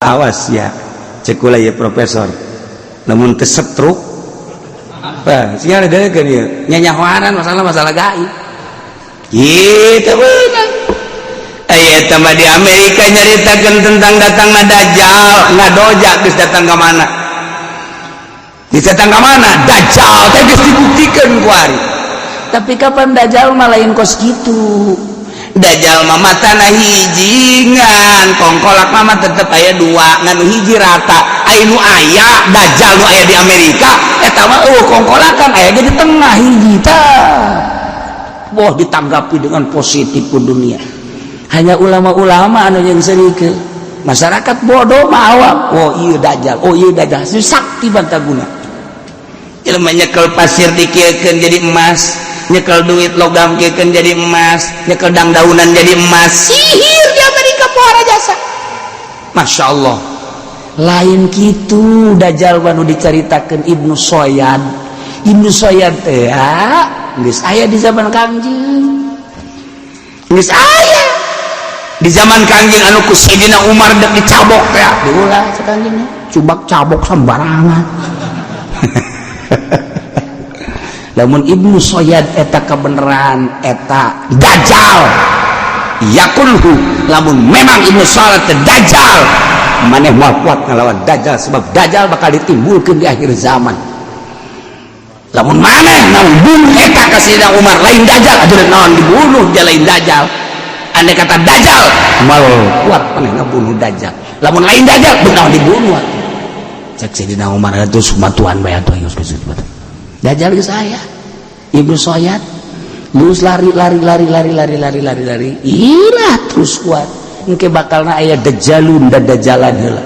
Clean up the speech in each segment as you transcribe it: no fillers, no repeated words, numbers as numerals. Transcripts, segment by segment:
Awas ya, cek kula ya, profesor, lamun teu stroke. Wah, sia ada kan ya nyanyahoanan masalah-masalah gaib gitu beunang. Aya tambah di Amerika nyaritakeun tentang datangna Dajjal, ngadoja geus datang ka mana? Geus datang ka mana? Dajjal teh geus dibuktikan kuari. Tapi kapan Dajjal mah lain kos gitu. Dajjal mah matana hiji, ngan kongkolak mah tetep aya dua, ngan hiji rata. Aya nu aya Dajjal nu aya di Amerika eta mah eueuh kongkolakan, aya ge di tengah hiji tah. Wah, ditanggapi dengan positif ku dunia. Hanya ulama-ulama anu yang sedikit, masyarakat bodoh mah awam. Oh iya Dajjal, oh iya Dajjal, si sakti bantaguna. Jelema nyekel pasir dikieukeun jadi emas, nyekel duit logam kieukeun jadi emas, nyekel dangdaunan jadi emas. Sihir di Amerika pohara jasa. Masya Allah. Lain gitu Dajjal nu diceritakan Ibnu Soyad. Ibnu Soyad teh geus aya di zaman Kangjeng, geus aya di zaman Kangjeng anu ku Sayyidina Umar dek dicabok teh. Diulah cek Kangjeng, cubak cabok sembarangan. Lamun Ibnu Soyad eta kebenaran, eta Dajjal yakulhu. Lamun memang Ibnu Soyad teh Dajjal, maneh moal kuat ngelawan Dajjal, sebab Dajjal bakal ditimbulkeun di akhir zaman. Lamun maneh naon bunuh eta ka Sayyidina Umar lain Dajjal, atuh naon dibunuh dia lain Dajjal? Andai kata Dajjal, moal kuat maneh ngabunuh Dajjal. Lamun lain Dajjal, naon dibunuh atuh? Cek Sayyidina Umar itu sumatuan bae atuh, geus geus. Dajjal geus aya. Ibnu Soyad terus lari lari lari lari lari lari lari lari, ilah terus kuat. Engke bakalna aya Dajjalun dan Dajjalan heula.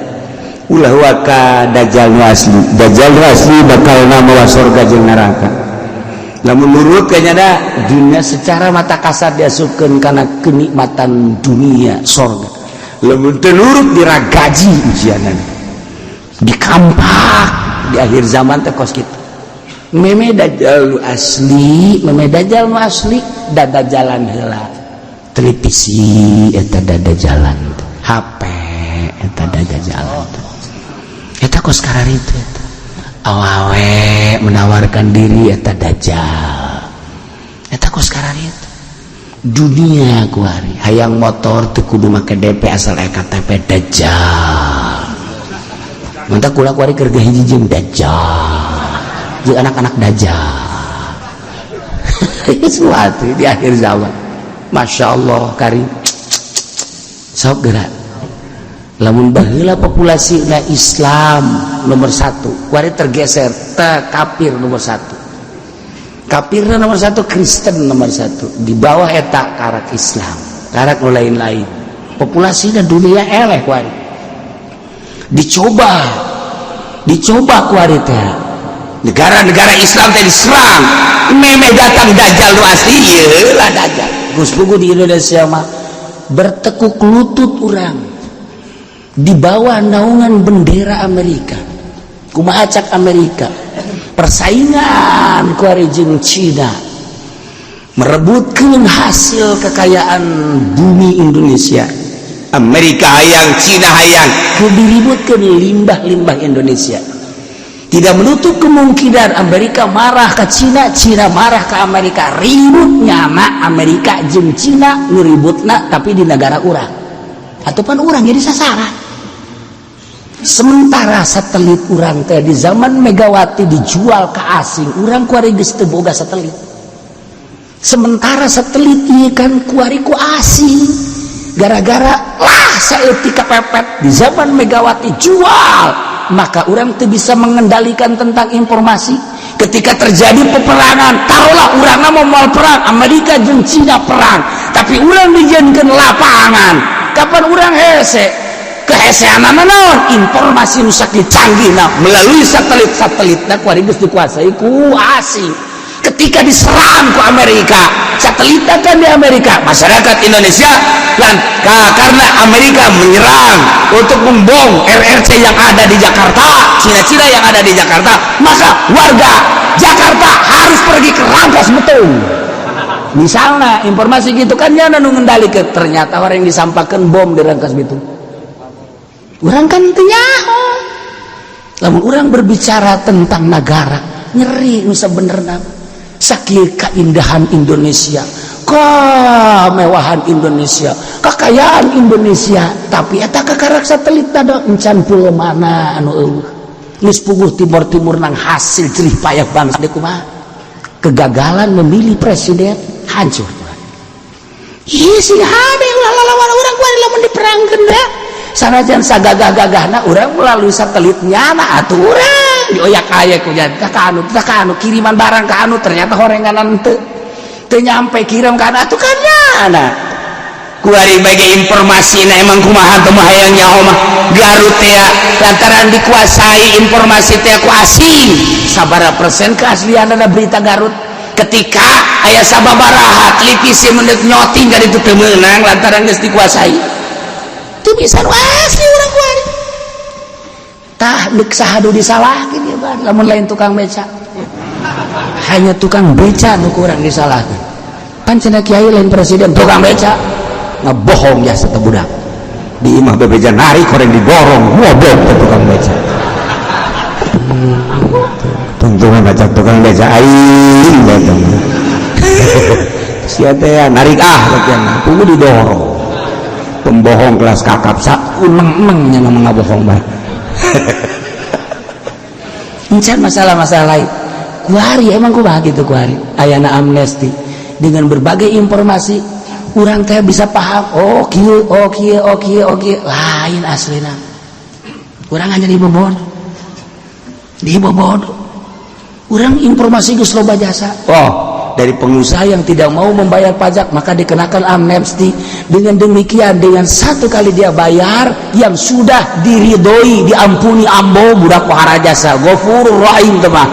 Ulah waka Dajjal nu asli. Dajjal nu asli bakalna mawa surga jeung neraka lamun nurut kayaknya da. Dunia secara mata kasar diasupkeun kana kenikmatan dunia sorga. Lamun teu nurut, diragaji ujianan, dikampak di akhir zaman teh kos kitu. Meme Dajjal nu asli, meme Dajjal nu asli dada jalan heula. Televisi eta dada jalan, HP eta dada jalan, eta kos kararitu. Eta awawe menawarkan diri eta Dajjal, eta kos kararitu. Dunia kuari hayang motor teu kudu make DP, asal KTP, Dajjal. Mantap kula kuari keur hiji jeung Dajjal, jeung anak-anak Dajjal suatu di akhir zaman. Masya Allah, kari sok gerak. Lamun baheula populasi na Islam nomor satu, kuari tergeser te kafir nomor satu, kafirna nomor satu, Kristen nomor satu, di bawah eta karak Islam, karak nu lain-lain. Populasinya dunia eleh kuari. Dicoba, dicoba kuari teh negara-negara Islam teh diserang meme datang Dajjal nu asli. Ieu lah Dajjal. Gus Pugu di Indonesia mah bertekuk lutut urang di bawah naungan bendera Amerika. Kumaha cak Amerika? Persaingan kuari jeung Cina merebutkan hasil kekayaan bumi Indonesia. Amerika hayang, Cina hayang. Diributkan limbah-limbah Indonesia. Tidak menutup kemungkinan Amerika marah ke Cina, Cina marah ke Amerika, ribut nyama Amerika jeung Cina nu ributna, tapi di negara urang ataupun urang jadi sasaran. Sementara satelit urang teh di zaman Megawati dijual ke asing. Urang kuari geus teu boga satelit. Sementara satelit ieu kan kuari ku asing, gara-gara lah saeutik kepepet di zaman Megawati jual, maka urang tuh bisa mengendalikan tentang informasi. Ketika terjadi peperangan, taruhlah urang mau mau perang Amerika jeung Cina perang, tapi urang dijadikan lapangan. Kapan urang hese kehesean naon? Informasi nu sakieu canggih nah melalui satelit-satelit nah kuari geus dikuasai ku asing. Ketika diserang ku Amerika, satelit kan di Amerika, masyarakat Indonesia dan karena Amerika menyerang untuk membom RRC yang ada di Jakarta, Cina-Cina yang ada di Jakarta, maka warga Jakarta harus pergi ke Rangkas Betung misalnya. Informasi gitu kan, jangan nu ngendalikeun. Ternyata orang yang disampaikan bom di Rangkas Bitung. Urang kan teu nyaho. Lamun urang berbicara tentang negara, nyeri nu sabenerna. Sakieu keindahan Indonesia, kemewahan Indonesia, kekayaan Indonesia, tapi eta kakarak satelit da encan pulau mana anu eueuh. Geus puguh timur-timur nang hasil jerih payah bangsa deui kumaha? Kegagalan memilih presiden hancur. Ih, sing hade ulah lalawan urang kuari lamun diperangkeun da. Sanajan sagagah-gagahna urang melalui satelit nyana atuh urang dioyak-ayak ku ka anu ka anu kiriman barang ka anu, ternyata horenganan teu teu nyampe, kirim ka anu atuh kan nyana. Kuari bagi informasi na emang kumaha teu mah hayang nyaho mah Garut teh lantaran dikuasai informasi teh ku asing, sabaraha persen keaslianana berita Garut? Ketika aya sababaraha televisi menit nyoting ka ditu teu meunang lantaran geus dikuasai. Teu bisa nu asli urang kuari. Tah, deuk saha nu disalahkeun ieu mah lamun lain tukang beca? Hanya tukang beca nu kurang disalahkeun. Pan cenah kiai lain presiden, tukang beca ngebohong ya satu budak. Di imah bebeja narik koreng didorong, ngobok ke tukang beca. Tungtungan ngajak tukang beca aing datang. Sia teh ya, narik ah bagian tunggu didorong. Pembohong kelas kakap, sak uneng-eneng nya ngomong ngabohong bae. Encan masalah-masalah lain. Kuari emang kumaha gitu kuari. Ayana amnesti dengan berbagai informasi urang teh bisa paham, oh kieu, oh kieu, oh kieu, oh kieu, lain aslina. Urang hanya dibobod. Dibobod. Urang informasi geus loba jasa. Oh, dari pengusaha yang tidak mau membayar pajak maka dikenakan amnesti. Dengan demikian, dengan satu kali dia bayar yang sudah diridhoi, diampuni ambo budak jasa, Ghafurur Rahim teh mah.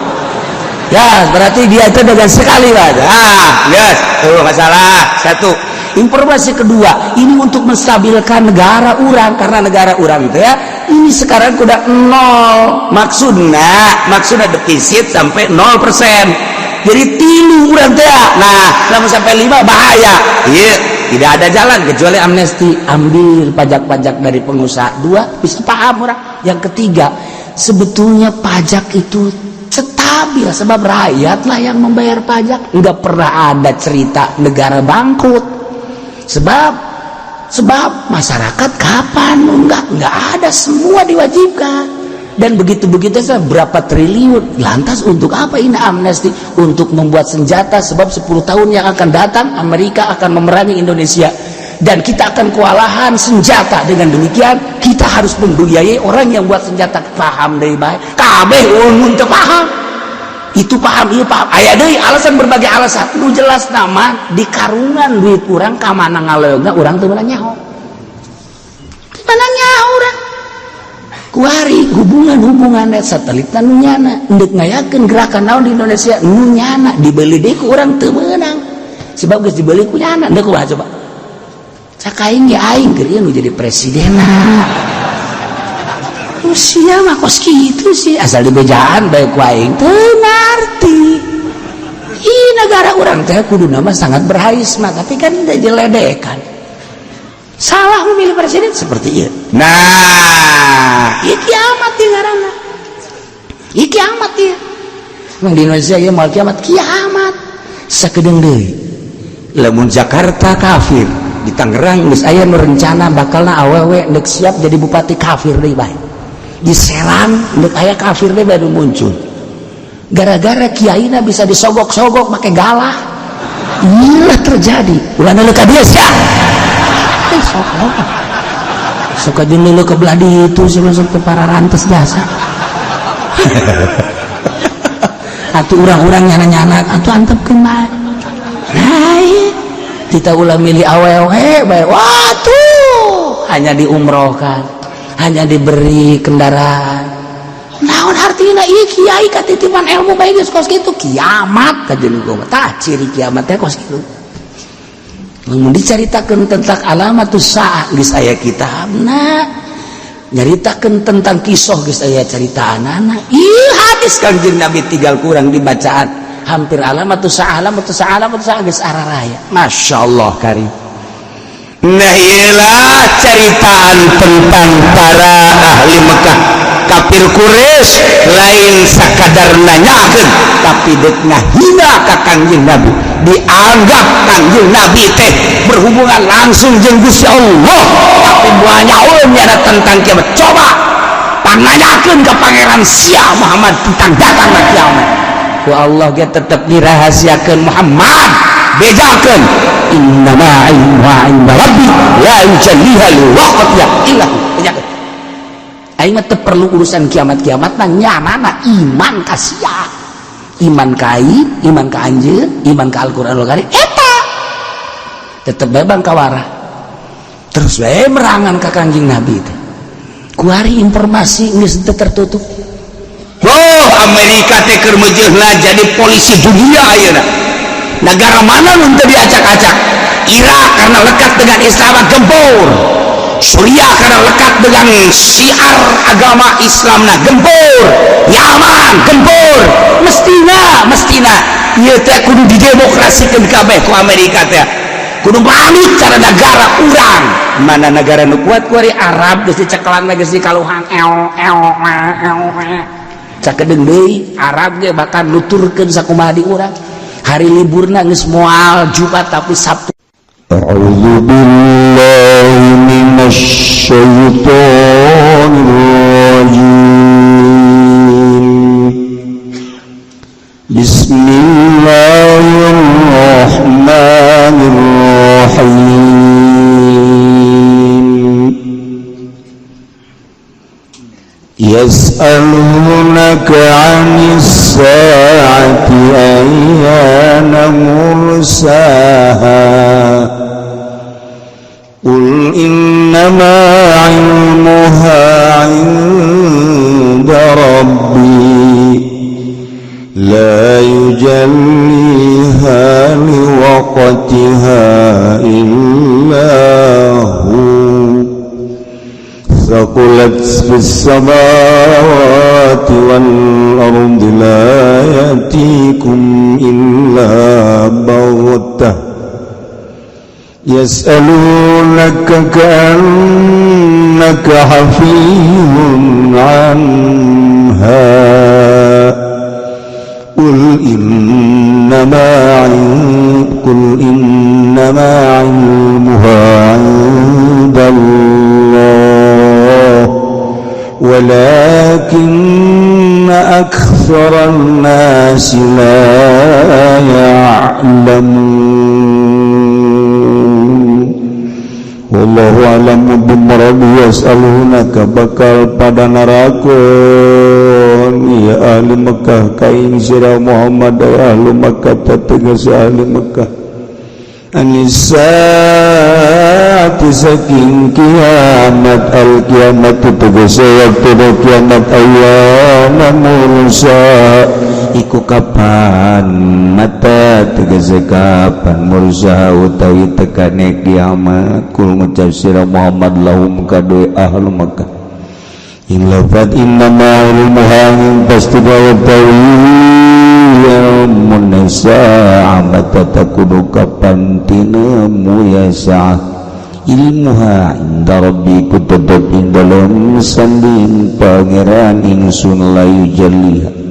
Ya, berarti dia itu dengan sekali aja. Ah, yes, tuh masalah satu. Informasi kedua, ini untuk menstabilkan negara urang karena negara urang itu ya, ini sekarang udah nol. Maksudnya, maksudnya defisit sampai 0%. Jadi 3 urang teh. Nah, lamun sampai 5 bahaya. Iya, tidak ada jalan kecuali amnesti, ambil pajak-pajak dari pengusaha. Dua, bisa paham orang. Yang ketiga, sebetulnya pajak itu stabil sebab rakyatlah yang membayar pajak. Nggak pernah ada cerita negara bangkrut. Sebab sebab masyarakat kapan enggak ada, semua diwajibkan. Dan begitu-begitu saja berapa triliun. Lantas untuk apa ini amnesti? Untuk membuat senjata, sebab 10 tahun yang akan datang Amerika akan memerangi Indonesia dan kita akan kewalahan senjata. Dengan demikian kita harus membiayai orang yang buat senjata. Paham dari baik kabeh umum teu paham itu, paham iya paham, aya deui alasan, berbagai alasan. Nu jelas nama di karungan duit urang ka mana ngaleungna urang teu meunang nyaho. Teu meunang nyaho urang kuari. Hubungan-hubungan net satelit nu nyana ndek ngayakeun gerakan naon di Indonesia nu nyana dibeli deui ku urang teu meunang sebab geus dibeli ku nyana. Ndek kumaha coba? Cak aing ge aing keur ieu nu jadi presidenna. Usia mah kos kitu sih, asal dibejaan bae ku aing teu ngarti. Ih, negara urang teh kuduna mah sangat berharisma, tapi kan diledekan. Salah memilih presiden seperti itu. Nah, ieu kiamat ieu ngaranna. Ieu kiamat ieu. Emang di Indonesia ieu moal kiamat, kiamat. Sakedeung deui. Lamun Jakarta kafir, di Tangerang geus aya nu rencana bakalna awewe neuk siap jadi bupati, kafir deui bae. Di Serang neuk aya kafir deui baru muncul. Gara-gara kiaina bisa disogok-sogok make galah. Inilah terjadi. Ulah neuleuh ka dieu sia. Eh, sok loba. Sok aja neuleuh ke belah ditu sih, masuk ke para rantes jasa. Atuh urang-urang nyana-nyana atuh antepkeun bae. Nah, iya. Kita ulah milih awewe bae. Wah tuh, hanya diumrohkan, hanya diberi kendaraan. Naon artinya ieu kiai katitipan ilmu bae geus kos kitu? Kiamat kajeun gua. Tah, ciri kiamat teh kos kitu. Lamun dicaritakeun tentang alamatus saah geus aya kitabna. Nyaritakeun tentang kisah geus aya caritaanana. Ih, hadis Kangjeng Nabi tinggal kurang dibacaan. Hampir alamatus saah, alamatus saah, alamatus saah geus araraya. Masya Allah karim. Nah, iyalah ceritaan tentang para ahli Mekah, kafir Quraisy. Lain sakadar nanyakeun, tapi dek ngahina ka Kangjeng Nabi. Dianggap Kangjeng Nabi teh berhubungan langsung jeung Gusti Allah, tapi banyak nyana tentang kiamat. Coba pananyakeun ke pangeran sia, Muhammad, tentang datang kiamat. Ku Allah ge tetep dirahasiakeun. Muhammad bejakeun, innama ilmuha inda rabbi la yujalliha liwaqtiha illa hu. Bejakeun, aing mah teu perlu urusan kiamat-kiamat mah. Nyanana iman ka sia, iman ka aing, iman ka anjeun, iman ka Al-Qur'anul Karim, eta tetep bae bang kawara. Terus bae merangan ka Kangjeng Nabi teh. Kuari informasi geus teu tertutup. Oh, Amerika teh keur meujeuhna jadi polisi dunia ayeuna. Negara mana nu teu diacak-acak? Irak karena lekat dengan Islam gempur, Suriah karena lekat dengan syiar agama Islam nah gempur, Yaman gempur. Mestina, mestina ieu teh kudu didemokrasikeun kabeh ku Amerika teh, kudu manut cara negara urang. Mana negara nu kuat kuari? Arab geus dicekelan, geus dikaluhang eo eo eo eo. Sakedeung deui Arab ge bahkan nuturkeun sakumaha di urang. Hari liburna geus moal Jumat, tapi Sabtu. أعوذ بالله من الشيطان الرجيم. بسم الله الرحمن الرحيم. يسألونك عن الساعة أيان مرساها، قل إنما علمها عند ربي لا يجليها لوقتها إلا هو، ثقلت في السماوات والأرض، لا يأتيكم إلا بغتة. يسألونك كأنك حفي عنها، قل إنما علمها عند الله ولكن أكثر الناس لا يعلمون. والله أعلم بمراده. يسألونك bakal pada narakon ya ahli Mekah ka ing sira Muhammad, ya ahli Mekah, tegas ahli Mekah, 'anis saati saking kiamat, al kiamat tegese waktu kiamat, ayyana mursa iku kapan, mata tegese kapan, mursa utawi tekane kiamat. Qul ngucap sira Muhammad, lahum kadue ahlu Makkah, ing lafat innama ilmuha pasti utawi ilmun sa'a mata takudu kapan tinemu ya sa'ah, ilmuha inda rabbi ku tetep ing dalem sanding pangeran ingsun, la yujalliha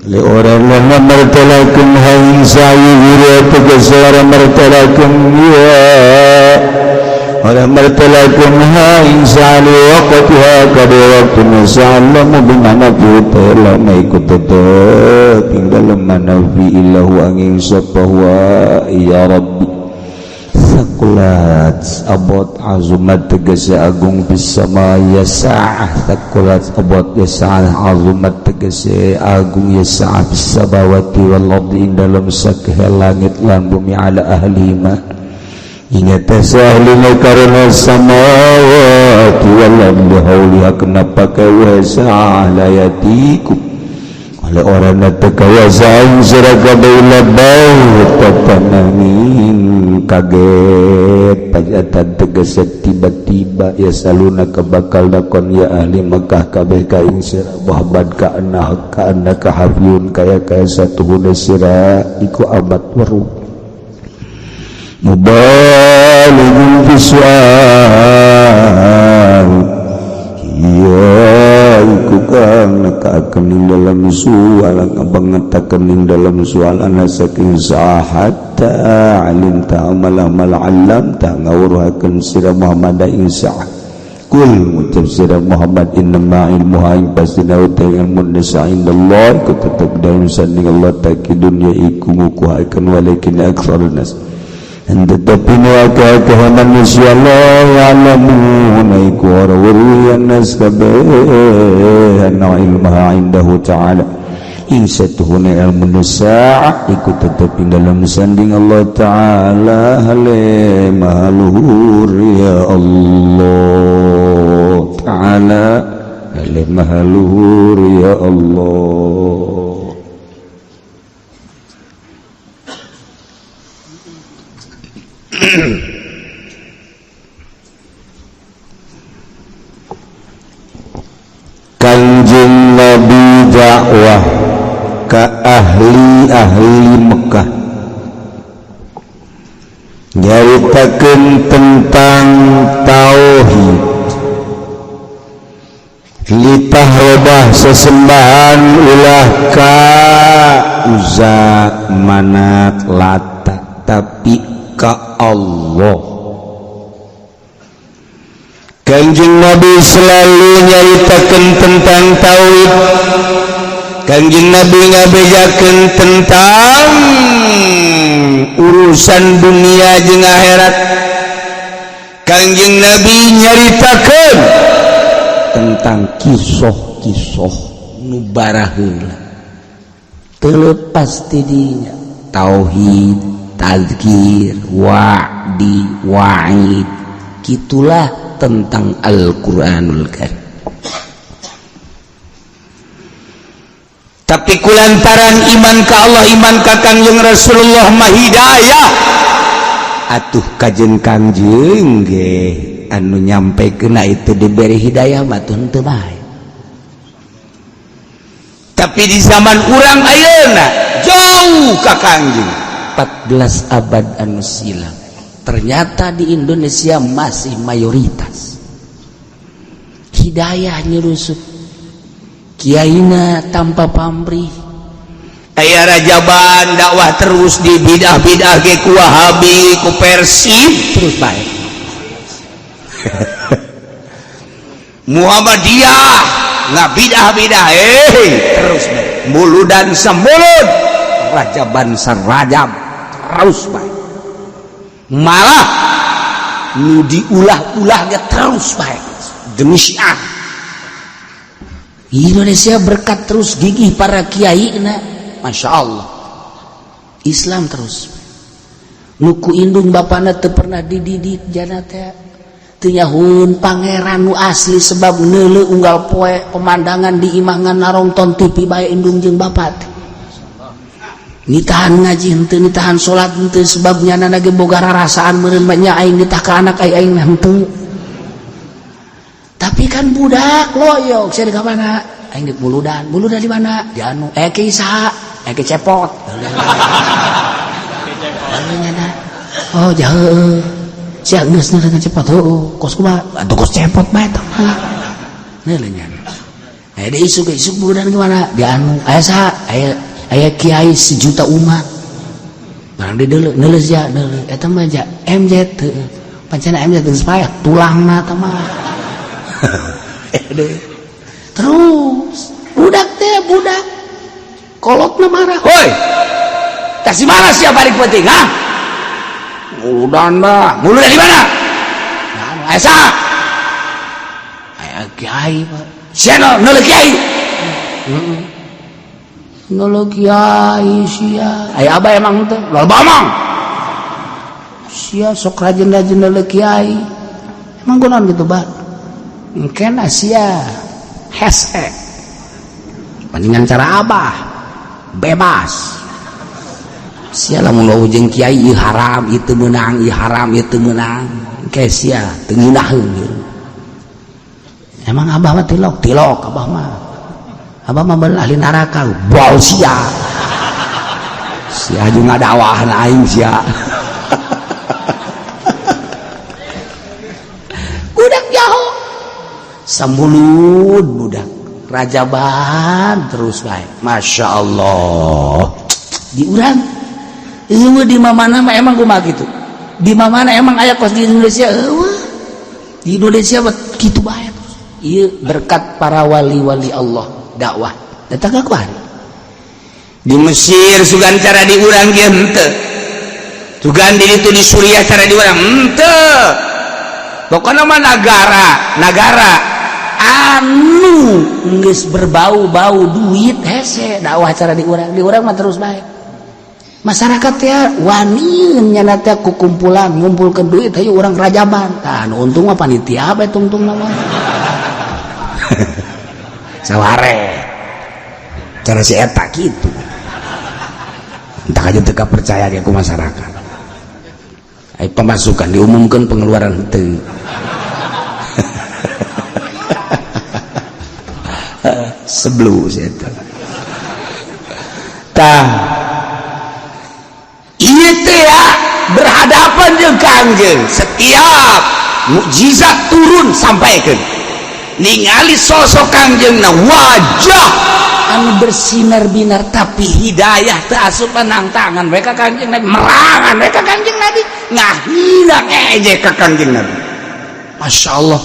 li ora lana martalakum hain sa'i guru tegas ora martalakum ya ora martalakum ha ing sa'li waqtiha kada waktu sa'lamu bimana fi lama ikut tetep ing dalem mana fi illahu angin sapa huwa ya rabbi. Thaqulat abot, azumat tegese agung, fis sama ya sa'ah. Thaqulat abot ya sa'ah, azumat tegese agung, ya sa'ah, fis samawati wal ardi ing dalem sakehe langit lan bumi, ala ahlima ingat ahlina karena samawati wal ardi hauliha kenapa kawa sa'ah la yatikum oleh orang teka wasaan sira kabeh baghtatan kaget, faj'atan tegese tiba-tiba. Ya saluna bakal dakon ya ahli Mekah kabeh ka ing sira Muhammad, ka anna ka annaka hafiyun kaya kaya satuhuna sira iku amat weruh. Mubalighun fi su'al iya iku kang nekaakeun ing dalam su'al ngabangetakeun ing dalam su'al ana saking hatta alimta amal amal alam ta ngawruhakeun sira Muhammad ing sa'ah kul ngucap sira Muhammad innama ilmuha ing pastina utai ilmu nisa indallah iku tetep dalam sanding Allah taki dunya iku ngukuhakeun walakin aktsarun nas tetapi akeh manusia la ya'lamuna iku ora weruh nas kabeh anna ilmaha indahu ta'ala ing satuhuna ilmu nisa iku tetep ing dalam sanding Allah ta'ala hale maha luhur ya Allah ta'ala hale maha luhur ya Allah. Kanjeng Nabi dakwah ke ahli-ahli Mekah nyaritakeun tentang tauhid litah robah sesembahan ulah ka Uzza Manat Lata tapi ka Allah. Kanjeng Nabi selalu nyaritakeun tentang tauhid. Kanjeng Nabi ngabejakeun tentang urusan dunia jeung akhirat. Kanjeng Nabi nyaritakeun tentang kisah-kisah nu baraheula teu leupas ti dinya tauhid, tazkir, wa'di, wa'id. Gitulah tentang Al-Qur'anul Karim. Tapi kulantaran iman ka Allah, iman ka Kangjeng Rasulullah mah hidayah. Atuh kajen Kangjeng ge anu nyampekeunna itu diberi hidayah mah teu henteu bae. Tapi di zaman urang ayeuna jauh ka Kangjeng 14 abad anu silam. Ternyata di Indonesia masih mayoritas hidayah nyerusup kiaina tanpa pamrih. Aya rajaban dakwah terus di bidah-bidah ge ku Wahabi ku Persib terus bae. Muhammadiyah ngabidah-bidah terus bae. Muludan samulud rajaban sarajab terus bae. Malah nu diulah-ulah ge terus bae demi syiar. Indonesia berkat terus gigih para kiai na, Masya Allah Islam terus nuku indung bapana teu pernah dididik jana teh teu nyahun pangeran nu asli sebab neuleu unggal poe pemandangan di imah ngan narongton TV bae indung jeung bapak teh. Nitahan ngaji henteu, nitahan salat henteu sebab nyana ge boga rarasaan meureun mah nya aing nitah ka anak aing aing henteu. Tapi kan budak loyok sia di ka mana? Aing di muludan. Muludan di mana? Di anu ke saha? Ke cepot. Nyana. Oh jauh. Sia geus neuleuh cepot heueuh. Kos kumaha? Atuh kos cepot bae tah mah. Neuleuh nyana. Aya isuk isuk muludan di mana? Di anu. Aya saha? Aya aya kiai sejuta umat barang di dulu nulis ya nulis eta mah ja MZ teu pancena MZ geus payah tulangna teh mah. Terus budak teh budak kolotna marah, hoi kasih marah siapa balik penting ha muludan bah muludan di mana aya saha aya kiai Pak sia neuleuh kiai nolo kiai sia aya abah emang teh loba emang sia sok rajin-rajin nolo kiai emang kunaon gitu bah engkena sia hese bandingan cara abah bebas sia lamun ujung kiai ieu haram ieu teu meunang ieu haram ieu teu meunang engke sia teu ngeunaheun emang abah mah tilok tilok abah mah abah mah bener ahli neraka bau sia sia jeung ngadawahna aing sia. Sambulud budak rajaban terus bae. Masya Allah. Di urang eueuh di mana mah emang kumaha kitu. Di mana emang aya kos di Indonesia eueuh. Di Indonesia mah kitu bae terus. Ieu berkat para wali-wali Allah dakwah. Datang ka kuari. Di Mesir sugan cara di urang ge henteu. Sugan di ditu di Suriah cara di urang henteu. Pokokna mah nagara, nagara anu geus berbau-bau duit hese dakwah cara di urang mah terus bae. Masyarakat ya wani nyana teh ku kumpulan ngumpulkeun duit hayu urang rajaban. Tah nu untung mah panitia bae tungtung mah. Saware. Cara si eta kitu. Entah aja teu percaya ge ku masyarakat. Ai pemasukan diumumkan pengeluaran henteu. Sebelum si eta. Tah ieu teh berhadapan jeung Kangjeng setiap mukjizat turun sampaikan ningali sosok Kangjengna wajah anu bersinar-binar tapi hidayah teu asup nang tangan we ka Kangjeng Nabi, merangan we ka Kangjeng Nabi, ngahina ngejek ka Kangjeng Nabi. Masya Allah.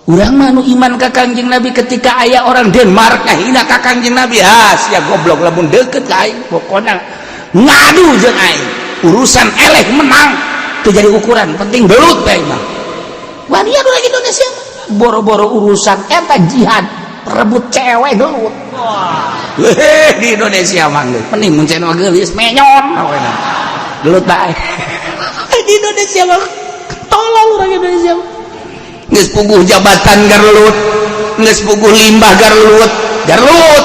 Urang mah nu iman ka Kangjeng Nabi ketika aya orang Denmark ngahina ka Kangjeng Nabi, ah sia goblok lamun deukeut ka aing pokona ngadu jeung aing. Urusan eleh menang teu jadi ukuran, penting belut bae mah. Wanian urang Indonesia boro-boro urusan eta jihad rebut cewek gelut. Wah, di Indonesia mah geus pening mun cenah geulis menyon gelut bae. Di Indonesia mah tolol urang Indonesia. Geus puguh jabatan garlut, geus puguh limbah garlut, garlut.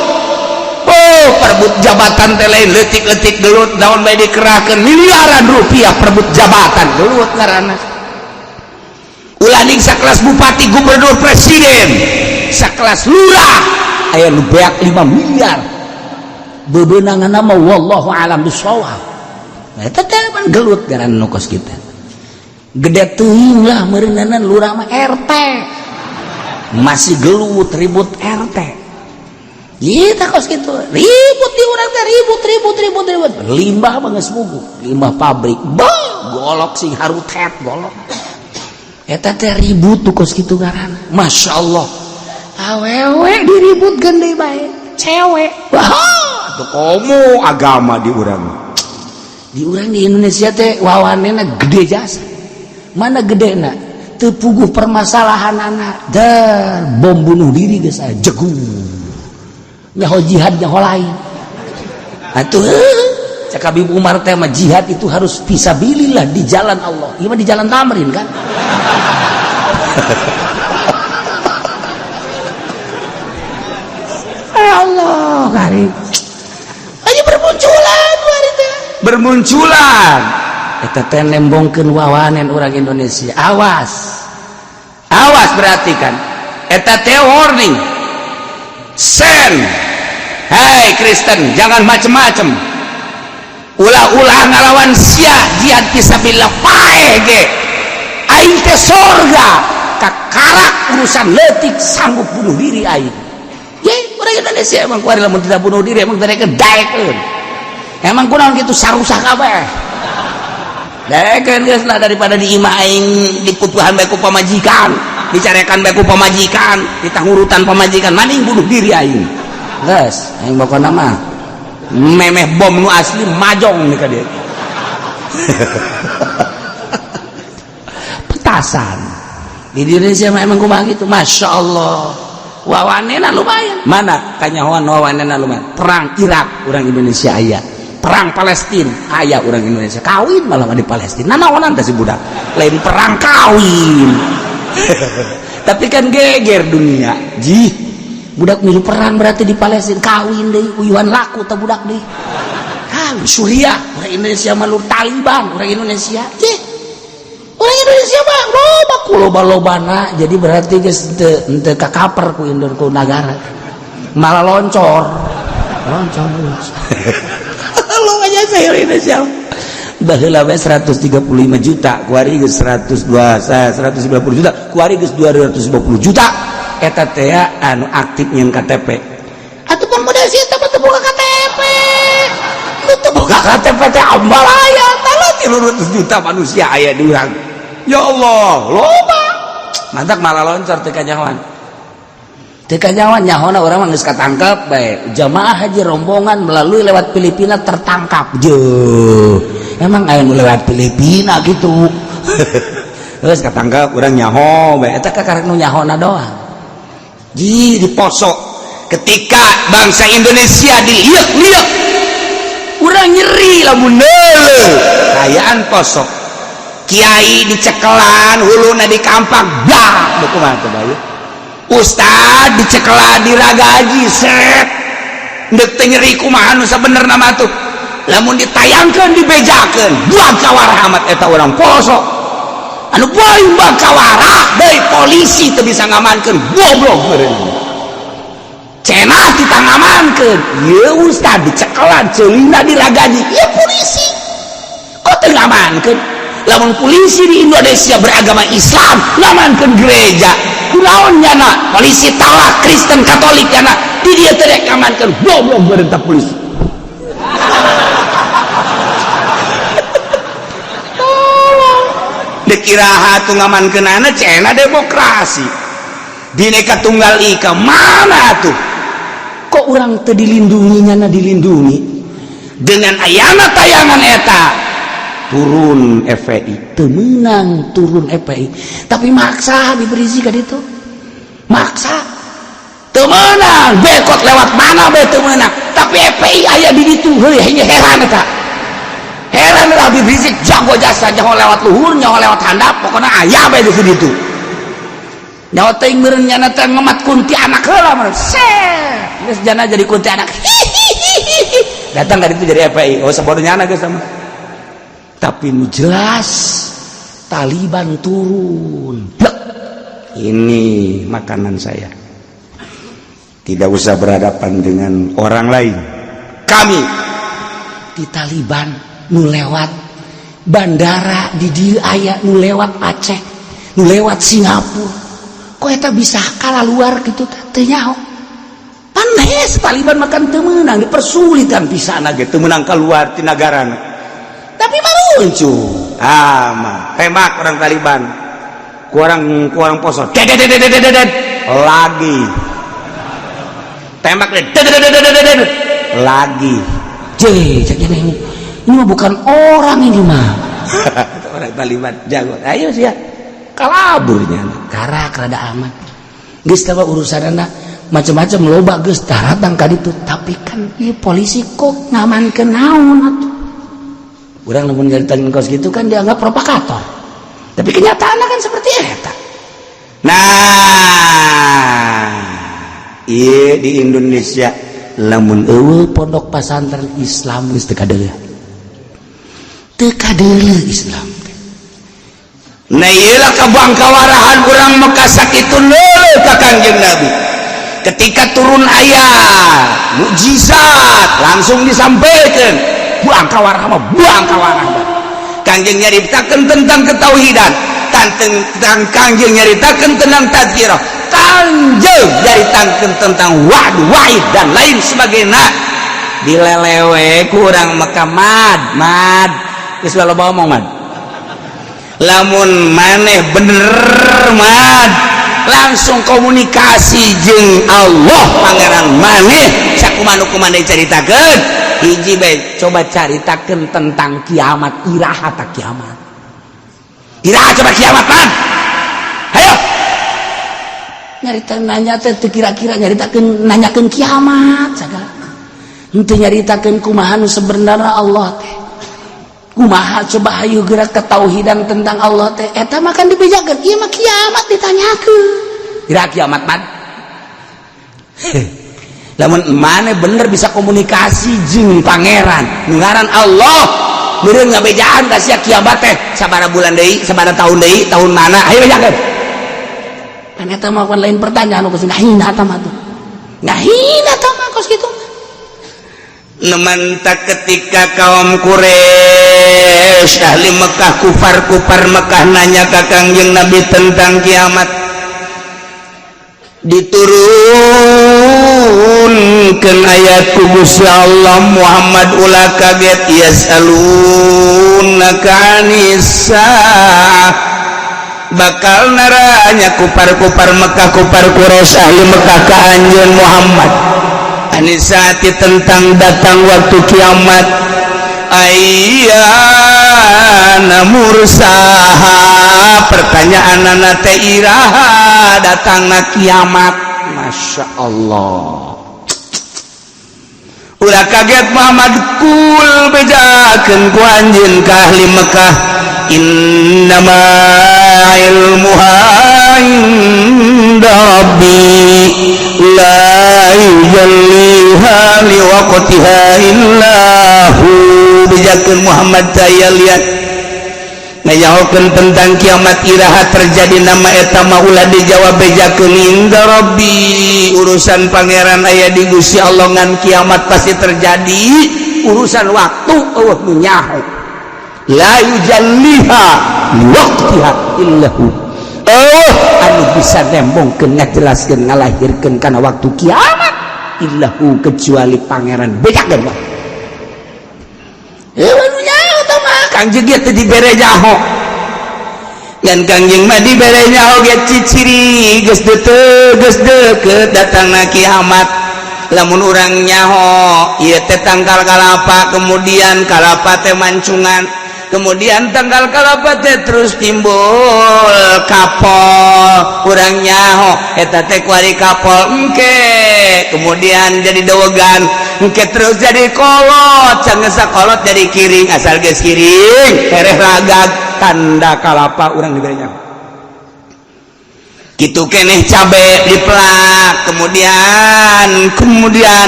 Oh, perebut jabatan teh lain leutik-leutik gelut, daun bae dikerahkeun miliaran rupiah perebut jabatan gelut ngaranna. Ulah ning sakelas bupati, gubernur, presiden, sakelas lurah aya nu beak 5 miliar. Bebenangan mah wallahu alam bisawab. Eta teh pan gelut ngaranna nu kos kitu. Gede teuing lah meureunana lurah mah RT. Masih gelut ribut RT. Kita kos kitu ribut di urang teh ribut ribut ribut ribut. Limbah mah geus puguh, limbah pabrik. Bah, golok sing harutet golok. Eta teh ribut tuh kos kitu ngaranna. Masya Allah. Awewe diributkeun deui bae. Cewek. Wah, atuh komo agama di urang. Di urang di Indonesia teh wawanena gede jasa. Mana gedena? Teu puguh permasalahan anak. Dan bom bunuh diri geus aya jegung. Nyaho jihad nyaho lain. Atuh cak Habib Umar teh mah jihad itu harus fisabilillah di jalan Allah. Ieu mah di jalan Tamrin kan. Allah karim. Aja bermunculan hari teh. Bermunculan. Eta teh nembongkeun wawanen urang Indonesia. Awas. Awas berarti kan. Eta teh warning. Sen. Hei Kristen, jangan macem-macem. Ulah-ulah ngalawan sia jihad fisabilillah paeh ge. Aing teh sorga kakarak urusan leutik sanggup bunuh diri aing. Ye, urang Indonesia emang kuari lamun tidak bunuh diri emang daekeun daekeun. Emang kunaon kitu sarusah kabeh. Daekeun geus lah daripada di imah aing dikutuhan bae ku pamajikan, dicarekan bae ku pamajikan, ditangurutan pamajikan, maning bunuh diri aing. Geus, aing pokona mah memeh bom nu asli majong nih ka dieu. Petasan. Di Indonesia mah emang kumaha gitu. Masya Allah. Wawanena lumayan. Mana kanyahoan wawanena lumayan. Perang Irak urang Indonesia aya. Perang Palestina aya urang Indonesia. Kawin malah di Palestina. Nanaonan teh si budak. Lain perang kawin. Tapi kan geger dunia. Jih. Budak milu perang berarti di Palestina kawin deui, uyuhan laku teh budak deui. Kawin Suriah, urang Indonesia mah lur Taliban, urang Indonesia. Jih. Urang Indonesia mah loba ku loba-lobana, jadi berarti geus teu kakaper ku Indon ku nagara. Malah loncor. Loncor. Lo aja saya Indonesia. Baheula we 135 juta, kuari geus 102, 190 juta, kuari geus 250 juta. Eta teh anu aktif nyeun KTP. Atuh pemuda sih eta mah teu boga KTP. Nu teu boga KTP teh ambalaya, tah 300 juta manusia aya di urang. Ya Allah, loba. Mantak malah loncor teu kanyahoan. Teu kanyahoan, nyahona urang mah geus katangkep bae. Jamaah haji rombongan melalui lewat Filipina tertangkap. Jeuh. Emang aya nu lewat Filipina gitu. Geus katangkep urang nyaho bae, eta kakarek nu nyahona doang. Ji di Poso ketika bangsa Indonesia diliuk-liuk, urang nyeri lamun neuleuh kaayaan Poso, kiai dicekelan, huluna dikampak, bah, kumaha teh bae, ustad dicekelan, diragaji, set ndek teh nyeri kumaha nu sabenerna mah tuh. Lamun ditayangkeun, dibejakeun, buang kawarah amat eta urang Poso anu paling kawarah deui. Polisi teu bisa ngamankeun, goblok meureun cenah kita ngamankeun. Ieu ustad dicekelan, ceulina diragaji, ieu polisi kok teu ngamankeun? Lamun polisi di Indonesia beragama Islam ngamankeun gereja, kunaon nyana polisi talak Kristen Katolik, nyana di dia teu rek ngamankeun? Goblok berentah polisi. Dek iraha tuh ngamankeunana? Cenah demokrasi, Bhinneka Tunggal Ika, mana tuh? Kok orang teu dilindungi, nyana dilindungi? Dengan ayana tayangan eta turun FPI, teu meunang turun FPI, tapi maksa Habib Rizik ka ditu, maksa teu meunang, bekot lewat mana be teu meunang, tapi FPI aya di ditu. Heuy, heran eta, heran. Habib Rizik jago jasa, nyaho lewat luhur, nyaho lewat handap, pokoknya aya bae di ditu. Nyaho teuing meureun nyana teh ngemat kuntianak heula meureun, set geus jana jadi kuntianak, datang ka ditu jadi FPI. Oh, sabodo nyana geus sama. Tapi nu jelas Taliban turun. Blek. Ini makanan saya, tidak usah berhadapan dengan orang lain, kami di Taliban nu lewat bandara di dieu aya, nu lewat Aceh, nu lewat Singapura, kok eta bisa kalah luar gitu teh? Nyaho panes Taliban makan teu meunang, dipersulitan pisan ge teu meunang keluar ti nagarana, tapi maluncur ah mah tembak orang Taliban, kurang kurang Poso, dedet lagi tembak, dedet lagi. Cek ini mah bukan orang, ini mah orang Taliban jago. Ayo sih ya kalaburnya karak rada aman geus tahu urusanna macam-macam, loba geus daratang ka ditu. Tapi kan ieu polisi kok ngamankeun naon atuh? Urang lamun nyaritakeun kos gitu kan dianggap provokator, tapi kenyataannya kan seperti eta. Nah, iya, di Indonesia lamun eueuh pondok pesantren Islam geus teu kadeuleu, teu kadeuleu Islam. Nah, iyalah kabangkawarahan urang Mekah sakitu leuleut ka Kangjeng Nabi. Ketika turun ayat mukjizat langsung disampaikan, buang kawarah mah, buang kawarah mah. Kangjeng nyaritakeun tentang ketauhidan, tentang Kangjeng nyaritakeun tentang tadzkirah, Kangjeng nyaritakeun tentang wa'd, wa'id dan lain sebagainya. Dilelewe kurang Mekah, mad mad geus loba omong, mad. Lamun maneh bener, mad, langsung komunikasi jeung Allah Pangeran maneh, sakumaha nu kumaha caritakeun. Hiji bae, coba caritakeun tentang kiamat, iraha tak kiamat, iraha coba kiamat, man? Ayo nyarita, nanya teh teu kira-kira, nyaritakeun, nanyakeun kiamat sagala, henteu nyaritakeun kumaha nu sebenarnya Allah teh kumaha. Coba hayu gerak ketauhidan tentang Allah teh, eta mah kan dibejakeun. Ieu mah kiamat ditanyakeun, iraha kiamat, man? Lamun mana bener bisa komunikasi jeung Pangeran nu ngaran Allah, meureun ngabejaan ka sia kiamat teh sabaraha bulan deui, sabaraha tahun deui, tahun mana, ayo bejakeun. Kan eta mah kan lain pertanyaan nu ngahina eta mah tuh, ngahina eta mah kos kitu. Nemantak ketika kaum Quraisy Quraisy, ahli Mekah, kufar-kufar Mekah nanya ka Kangjeng Nabi tentang kiamat. Diturunkan ayat ku Gusti Allah, Muhammad ulah kaget, yas'alunaka 'anis saah, bakal naranya kupar-kupar Mekah, kupar Quraisy, ahli Mekah ka anjeun Muhammad, 'anis saati tentang datang waktu kiamat, ayyana mursaha, pertanyaan teh iraha datangna kiamat. Masya Allah, ulah kaget Muhammad, kul bejakeun ku anjeun ka ahli Mekah, innama ilmuha inda rabbi la yujalliha liwaqtiha illa hu. Bejakeun Muhammad daya lihat ngayahokeun tentang kiamat iraha terjadi nama eta mah ulah dijawab, bejakeun inda rabbi, urusan pangeran aya di Gusti Allah, ngan kiamat pasti terjadi, urusan waktu eueuh nu nyaho, la yujalliha liwaqtiha illa hu. Oh, anu bisa nembongkeun, ngajelaskeun, ngalahirkeun kana waktu kiamat, illahu kecuali pangeran, bejakeun mah. Eh, anu nyaho tah mah Kangjeng ge teu dibere nyaho. Ngan Kangjeng mah dibere nyaho ge ciciri geus deuteuh, geus deukeut datangna kiamat. Lamun urang nyaho ieu teh tangkal kalapa, kemudian kalapa teh mancungan, kemudian tangkal kalapa teh terus timbul kapol, urang nyaho eta teh kuari kapol engke kemudian jadi dowogan, engke terus jadi kolot, sanggeus kolot jadi kiring, asal geus kiring tereh ragag, tanda kalapa urang dibere nyaho. Kitu keneh cabe dipelak, kemudian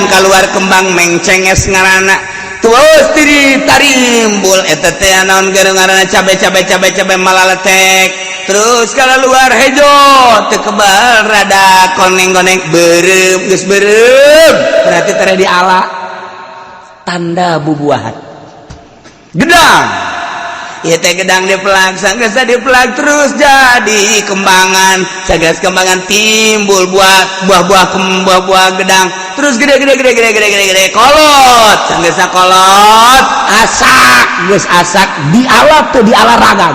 keluar kembang mengcenges ngaranna, terus diri tarimbul eta teh naon ngaranna cabe cabe cabe cabe malaletek, terus kalau luar hejo teu kebal rada koneng-koneng beureum, geus beureum berarti tere diala, tanda bubuahan. Gedang ieu teh gedang dipelak, sanggeus dipelak terus jadi kembangan, sanggeus kembangan timbul buah buah-buah buah-buah gedang, terus gede gede gede gede gede gede gede kolot, sanggeus kolot asak, geus asak diala teu diala ragam.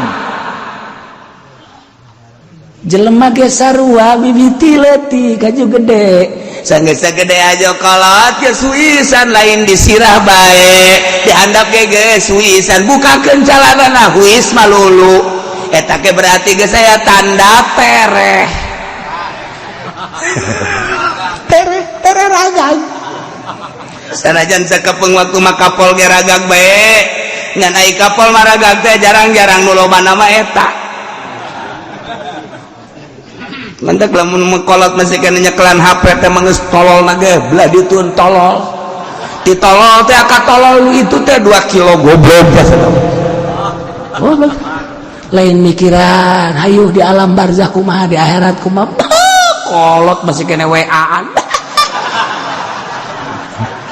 Jelema ge sarua mimiti leutik kaju gede, sanggeus gede aja kolot geus huisan, lain disirah bae dihandap ge geus huisan, bukakeun calanana huis malulu, eta ge berarti geus aya tanda tereh tereh tereh ragag. Sanajan sakepeng waktu mah kapol ge ragag bae, ngan ai kapol mah ragag teh jarang-jarang, nu loba nama eta. Mentek lamun mengkolot masih kena nyekelan HP teh mah geus tolol na ge belah ditun tolol. Ditolol teh aka tolol itu teh 2 kilo goblok biasa. Goblok. Lain mikiran hayuh di alam barzah kumaha, di akhirat kumaha. Kolot masih kena WA-an.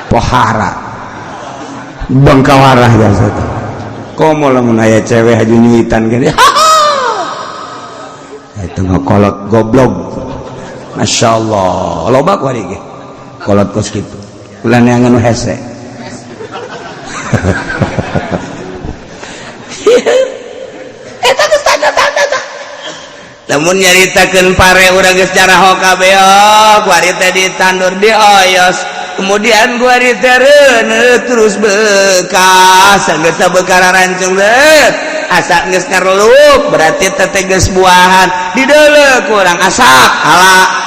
Pohara. Bangkawarah biasa teh. Komo lamun aya cewek haju nyuitan gini. Itu kolot goblok. Masya Allah, loba ku hari ge kolot kos kitu ulah neangan nu hese. Eta geus tanda-tanda tah. Lamun nyaritakeun pare urang geus jaraho kabeh, oh kuari teh ditandur dioyos, kemudian kuari teh reuneuh terus bekas, sanggeus bekara rancung deut asak geus ngareluk berarti teh geus buahan, dideuleu kurang asak ala.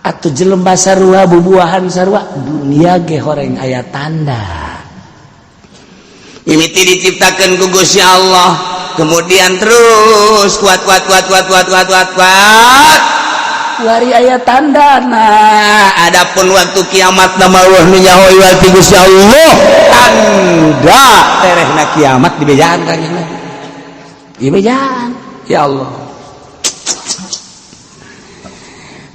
Atuh jelema sarua bubuahan sarua, dunia ge horeng aya tanda. Mimiti diciptakeun ku Gusti Allah, kemudian terus kuat kuat kuat kuat kuat kuat kuat kuat Wari aya tanda. Nah, adapun waktu kiamat nama Allah nu nyaho iwal ti Gusti Allah, tanda terehna kiamat dibejaan kan Nabi. Dibejaan ya Allah.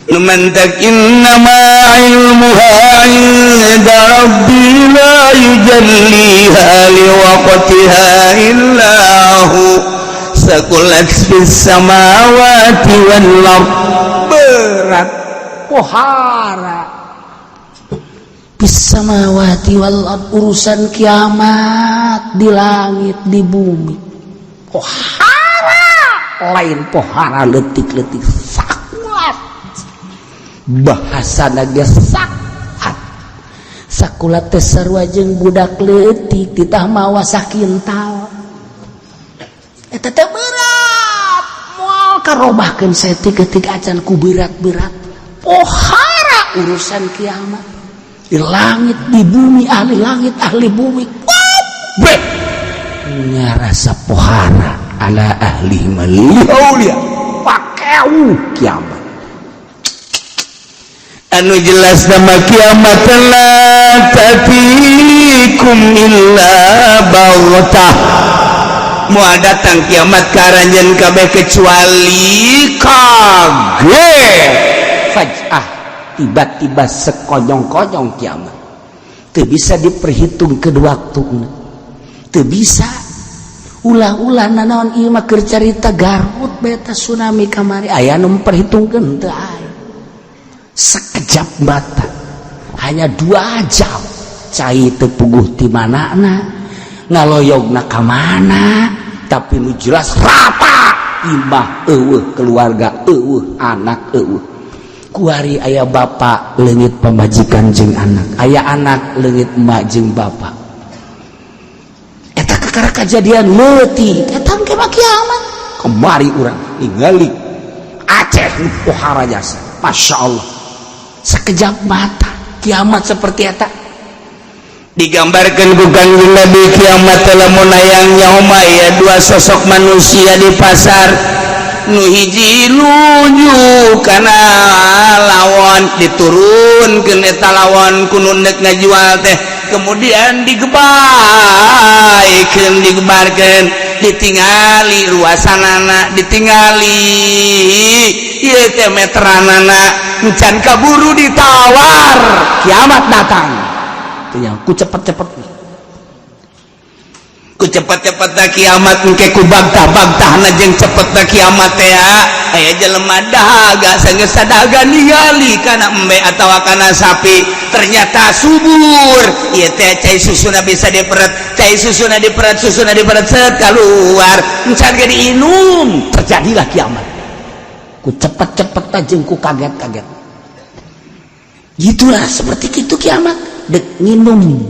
Numantak innama ilmuha inda rabbi la yujalliha liwaqtiha Waqtiha illa hu tsaqulat fis samawati wal ard. Berat, pohara. Fis samawati wal ard, urusan kiamat di langit, di bumi, pohara. Lain pohara leutik-leutik, sakulat, bahasa naga sakulat. Sakulat teh sarua jeung budak leutik titah mawa sakintal. Eta teh berat, moal karobahkeun saeutik-eutik acan ku berat-berat. Pohara urusan kiamat di langit, di bumi, ahli langit, ahli bumi kabeh ngarasa pohara. Ala ahli maliaulia pakeu kiamat. Anu jelas nama kiamat la ta'tikum illa baghtah, moal datang kiamat ka aranjeun kabeh kecuali kaget. Faj'ah, tiba-tiba, sekonyong-konyong. Kiamat teu bisa diperhitung ke waktu, teu bisa. Ulah-ulah nanaon ieu mah, keur carita Garut beta tsunami kamari, aya nu memperhitungkeun? Teu aya. Sekejap mata, hanya 2 jam, cai teu puguh ti manana, ngaloyogna ka mana, tapi nu jelas rata, imah euweuh, keluarga euweuh, anak euweuh. Kuari aya bapak leungit pamajikan jeung anak, aya anak leungit emak jeung bapak. Eta kakara kejadian leutik, eta engke mah kiamat. Kemari urang ningali Aceh nu pohara jasa, Masya Allah, sekejap mata kiamat seperti eta. Digambarkan ku Kangjeng Nabi, kiamat lamun aya nyauma ya dua sosok manusia di pasar, nu hiji nuju kana lawon, diturunkeun eta lawon ku nu nek ngajual teh, kemudian digebaikeun, digebarkeun, ditingali ruasanana, ditingali ieu teh meteranana, encan kaburu ditawar, kiamat datang. Teu ku cepet-cepet. Ku cepet-cepet na kiamat engke, ku bagtah-bagtahna jeung cepet na kiamat teh. Aya jelema dahaga, sanggeus sadaga ningali kana embe atawa kana sapi, ternyata subur ieu teh, cai susuna bisa diperet, cai susuna diperet, susuna diperet, set keluar, encan ge diinum, terjadilah kiamat. Ku cepet-cepet jeung ku kaget-kaget gitulah, seperti itu kiamat. Dek nginum,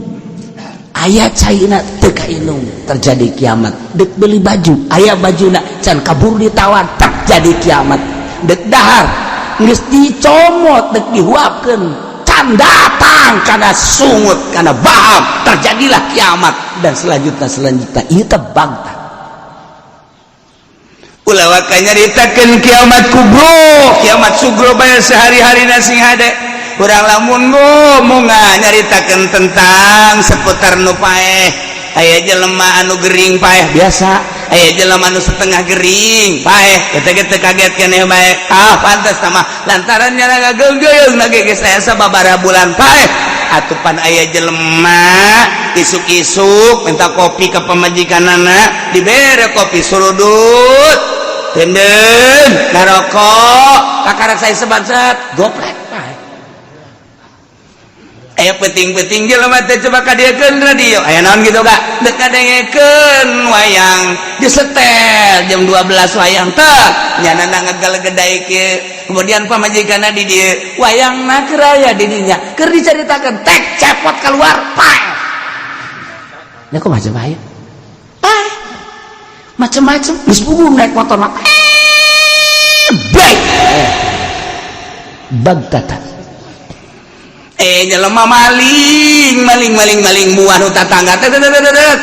aya caina, teu kainum, terjadi kiamat. Dek beli baju, aya bajuna, can kabur ditawar, terjadi kiamat. Dek dahar, geus dicomot, dek dihuapkeun, can datang karena sungut, karena baham, terjadilah kiamat. Dan selanjutnya, selanjutnya. Ieu teh bangta. Ulah waka nyaritakeun kiamat kubro, kiamat sugro bae sehari-hari sing hade. Urang lamun ngomong nyaritakeun tentang seputar nu paeh, aya jelema anu gering paeh biasa, aya jelema anu setengah gering paeh, kita kita kaget keneh bae. Ah, pantas sama lantaran nyala ngageugeung lagi geus aya sababaraha bulan paeh. Atupan aya jelema isuk-isuk minta kopi ke pamajikanana, dibere kopi, surudut denden, ngarokok, kakarak saya sebangsat Goplek paeh. Aya peting-peting jelema teh coba kadieukeun radio, aya naon gitu kak, dek kadengekeun wayang, disetel jam 12 wayang teh nyana ngagelegedai kieu. Kemudian pamajikanna di dieu, wayangna keur aya di dinya, keur dicaritakeun, tek cepot keluar, paeh. Ya kok macam aya paeh macem-macem, geus puguh naik motor mah baik bagtatan. Eh, jelema maling maling maling maling buah nu tatangga teh,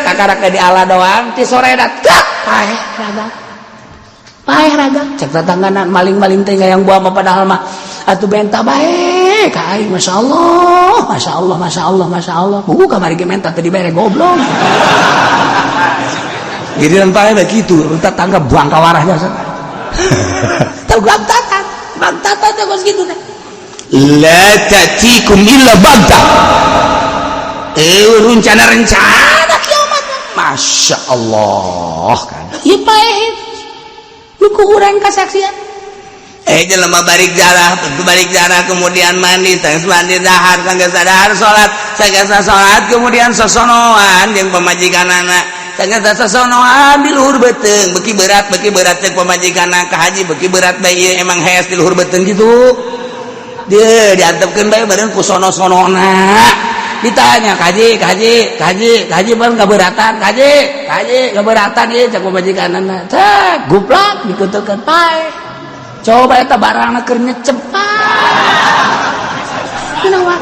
kakarak di ala doang ti sore dat, paeh raga, paeh raga. Cek tatangga, maling-maling teh yang buah mah, padahal mah atuh benta bae ka aing. Masya Allah, Masya Allah, Masya Allah, Masya Allah, buku kamari ge menta teu dibere, goblok. Jadi paeh begitu, tetangga buang ka warahnya. Tahu bagtatan, bagtatan teh kos kitu teh. La ta'tikum illa baghtah. Eh, rencana-rencana kiamat. Masya Allah kan ieu paeh nu ku urang kasaksian. Jelema balik jarah, balik jarah kemudian mandi, tangis mandi dahar, tangis dahar salat, tangis salat kemudian sosonoan jeung pamajikanana, tangis sosonoan di luhur beuteung, beuki berat cek pamajikanna ka haji, beuki berat bae ieu emang hees di luhur beuteung kitu. Dia diantepkeun bae bareng ku sono-sonona. Ditanya kaji kaji kaji kaji bareng kaberatan kaji kaji kaberatan ieu cek pamajikanana. Cek guplak dikutukeun paeh. Coba eta barangna keur nyecep. Kunaon?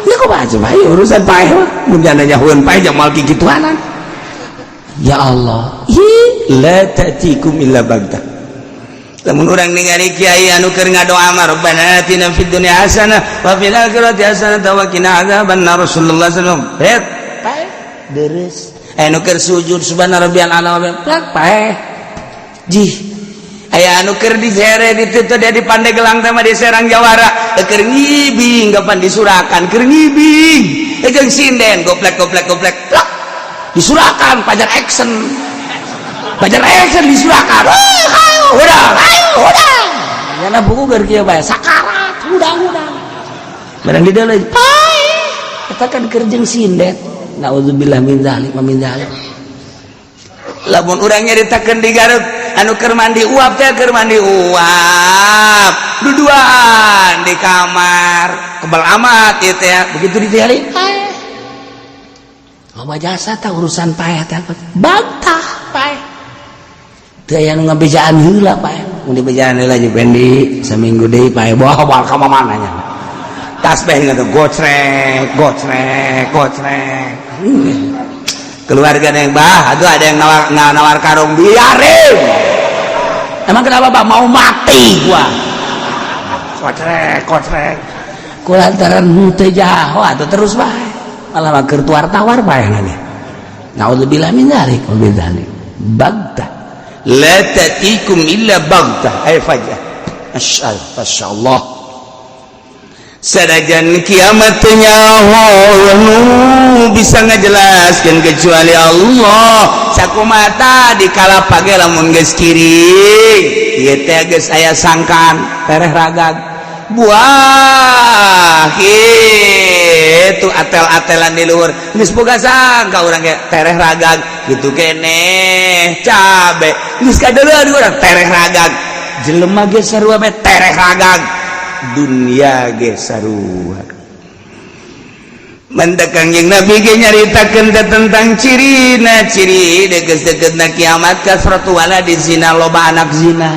Ini kok baca bae urusan paeh mah. Mun jana nyahueun paeh jeung moal kikituanan. Ya Allah. Hi la ta'tikum illa baghtah. Lamun urang ningali kiai anu keur ngadoa mah Rabbana atina fid dunya hasanah wa fil akhirati hasanah wa qina adzabannar Rasulullah sallallahu alaihi wasallam. Het paeh deres. Anu keur sujud subhana rabbiyal a'la wa bihamdihi paeh. Jih aya anu keur disere ditutup dia di Pandeglang teh mah di Serang Jawara keur ngibing kapan disurakan keur ngibing jeung sinden goplek goplek goplek plak disurakan pajar action pajar action disurakan ayo hudang ayo hudang nyana buku keur kieu bae sakarat hudang hudang barang di deuleu paeh eta kan keur jeung sinden naudzubillah min dzalik wa min dzalik. Lamun urang nyaritakeun di Garut anu keur mandi uap teh keur mandi uap duduan di kamar kebal amat ieu teh begitu ditinggali paeh loba jasa tah urusan paeh teh bantah paeh teu aya nu ngabejaan heula paeh mun dibejaan heula jeung Pendi saminggu deui paeh bawa bal ka mana nya tasbih ngadu gocrek gocrek gocrek keluarga yang bah aduh ada yang nawar karung biarin emang kenapa bah mau mati gua kocrek kocrek kulantaran henteu jaho atuh terus bae malah keur tuar-tawar bae nanya naudzubillah min dzalik wa min dzalik baghtah la ta'tikum illa baghtah ay fajah masyaallah sanajan kiamat nyaho nu bisa ngajelaskeun kecuali Allah sakumata di kala page lamun geus kiring ieu teh geus aya sangkaan tereh ragag buah kitu atel-atelan di luhur geus boga sangka urang ge tereh ragag kitu keneh cabe geus kadeuleu urang tereh ragag jelema ge sarua bae tereh ragag dunia ge sarua mendak Kangjeng Nabi ge nyaritakeun tentang cirina ciri deukeut-deukeutna kiamat kasratu waladi zina loba anak zina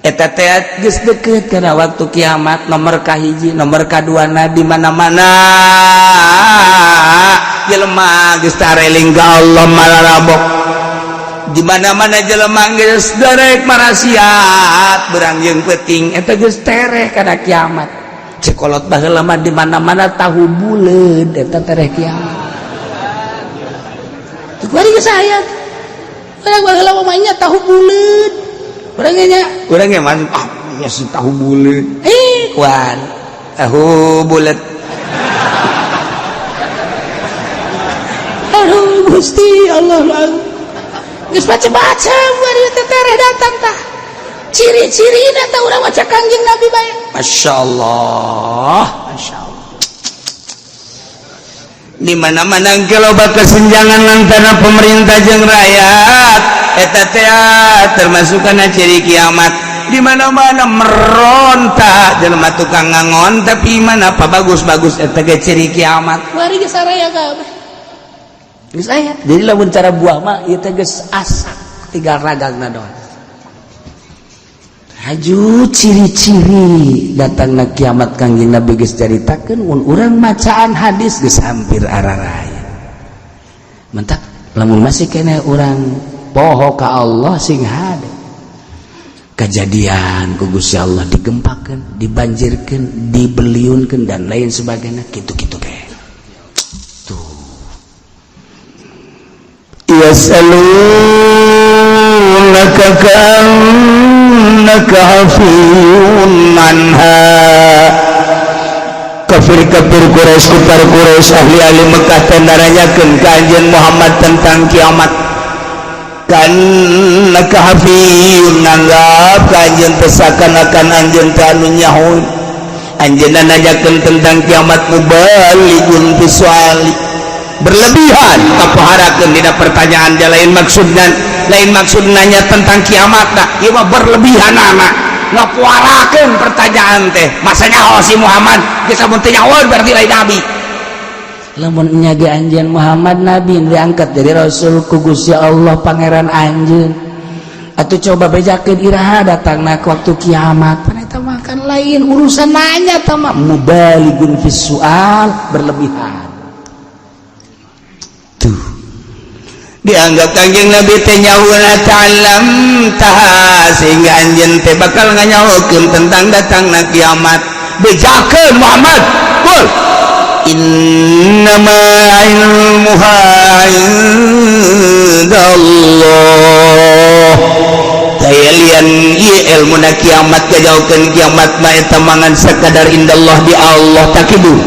eta teh geus deukeut kana waktu kiamat nomor kahiji nomor kaduana di mana-mana jelema geus tareling ka Allah malarabok di mana-mana jelema geus darek marasiat berang jeung peuting eta geus tereh kana kiamat cekolot baheula mah di mana-mana tahu buleud eta tereh kiamat teu kuari geus aya urang baheula mah nya tahu buleud urang nya urang ge mah ah nya si tahu buleud kuan tahu buleud aduh Gusti Allah geus baca-baca bari teh tereh datang tah ciri-cirina tah urang maca Kangjeng Nabi bae masyaallah masyaallah di mana-mana ge loba kesenjangan antara pemerintah jeung rakyat eta teh termasuk kana ciri kiamat di mana-mana meronta jelema tukang ngangon tapi iman apa bagus-bagus eta ge ciri kiamat bari geus saraya kabeh geus aya jadi lamun cara buah mah ieu teh geus asak tinggal ragangna doang haju ciri-ciri datangna kiamat Kangjeng Nabi geus caritakeun mun urang macaan hadis geus hampir araraya mentak lamun masih keneh urang poho ka Allah sing hade kejadian ku Gusti Allah digempakeun dibanjirkeun dibeliunkeun dan lain sebagainya kitu-kitu ke tuh yasalunaka ka'annaka hafiyun anha kafir-kafir Kafir Quraisy, kufar Quraisy, ahli-ahli Mekah teh naranyakeun ka Anjeun Muhammad tentang kiamat. Ka'annaka hafiyyun, nganggap ka anjeun teh sakan-akan anjeun teh anu nyaho. Anjeunna nanyakeun tentang kiamat, mubalighun fi suali, berlebihan kapaharakeun dina pertanyaan dia. Lain maksudna, lain maksud nanya tentang kiamat dah, ieu mah berlebihan anak ngapuarakeun pertanyaan teh. Masa nyaho si Muhammad? Kita mun teu nyaho berarti lain nabi. Lamun nya ge anjeun Muhammad nabi, diangkat jadi rasul ku Gusti Allah Pangeran anjeun atuh, coba bejakeun iraha datangna waktu kiamat. Pan eta mah kan lain urusan nanya tah mah, mubalighun fis sual, berlebihan tuh. Dianggap Kangjeng Nabi teh nyahoeuna ta'lam taha, sehingga anjeun teh bakal nganyahokeun tentang datangna kiamat. Bejakeun Muhammad, qul innama ilmuha indallah. Lian ieu ilmuna kiamat, kajauhkeun kiamat mah eta mangan sakadar indallah, di Allah. Takidu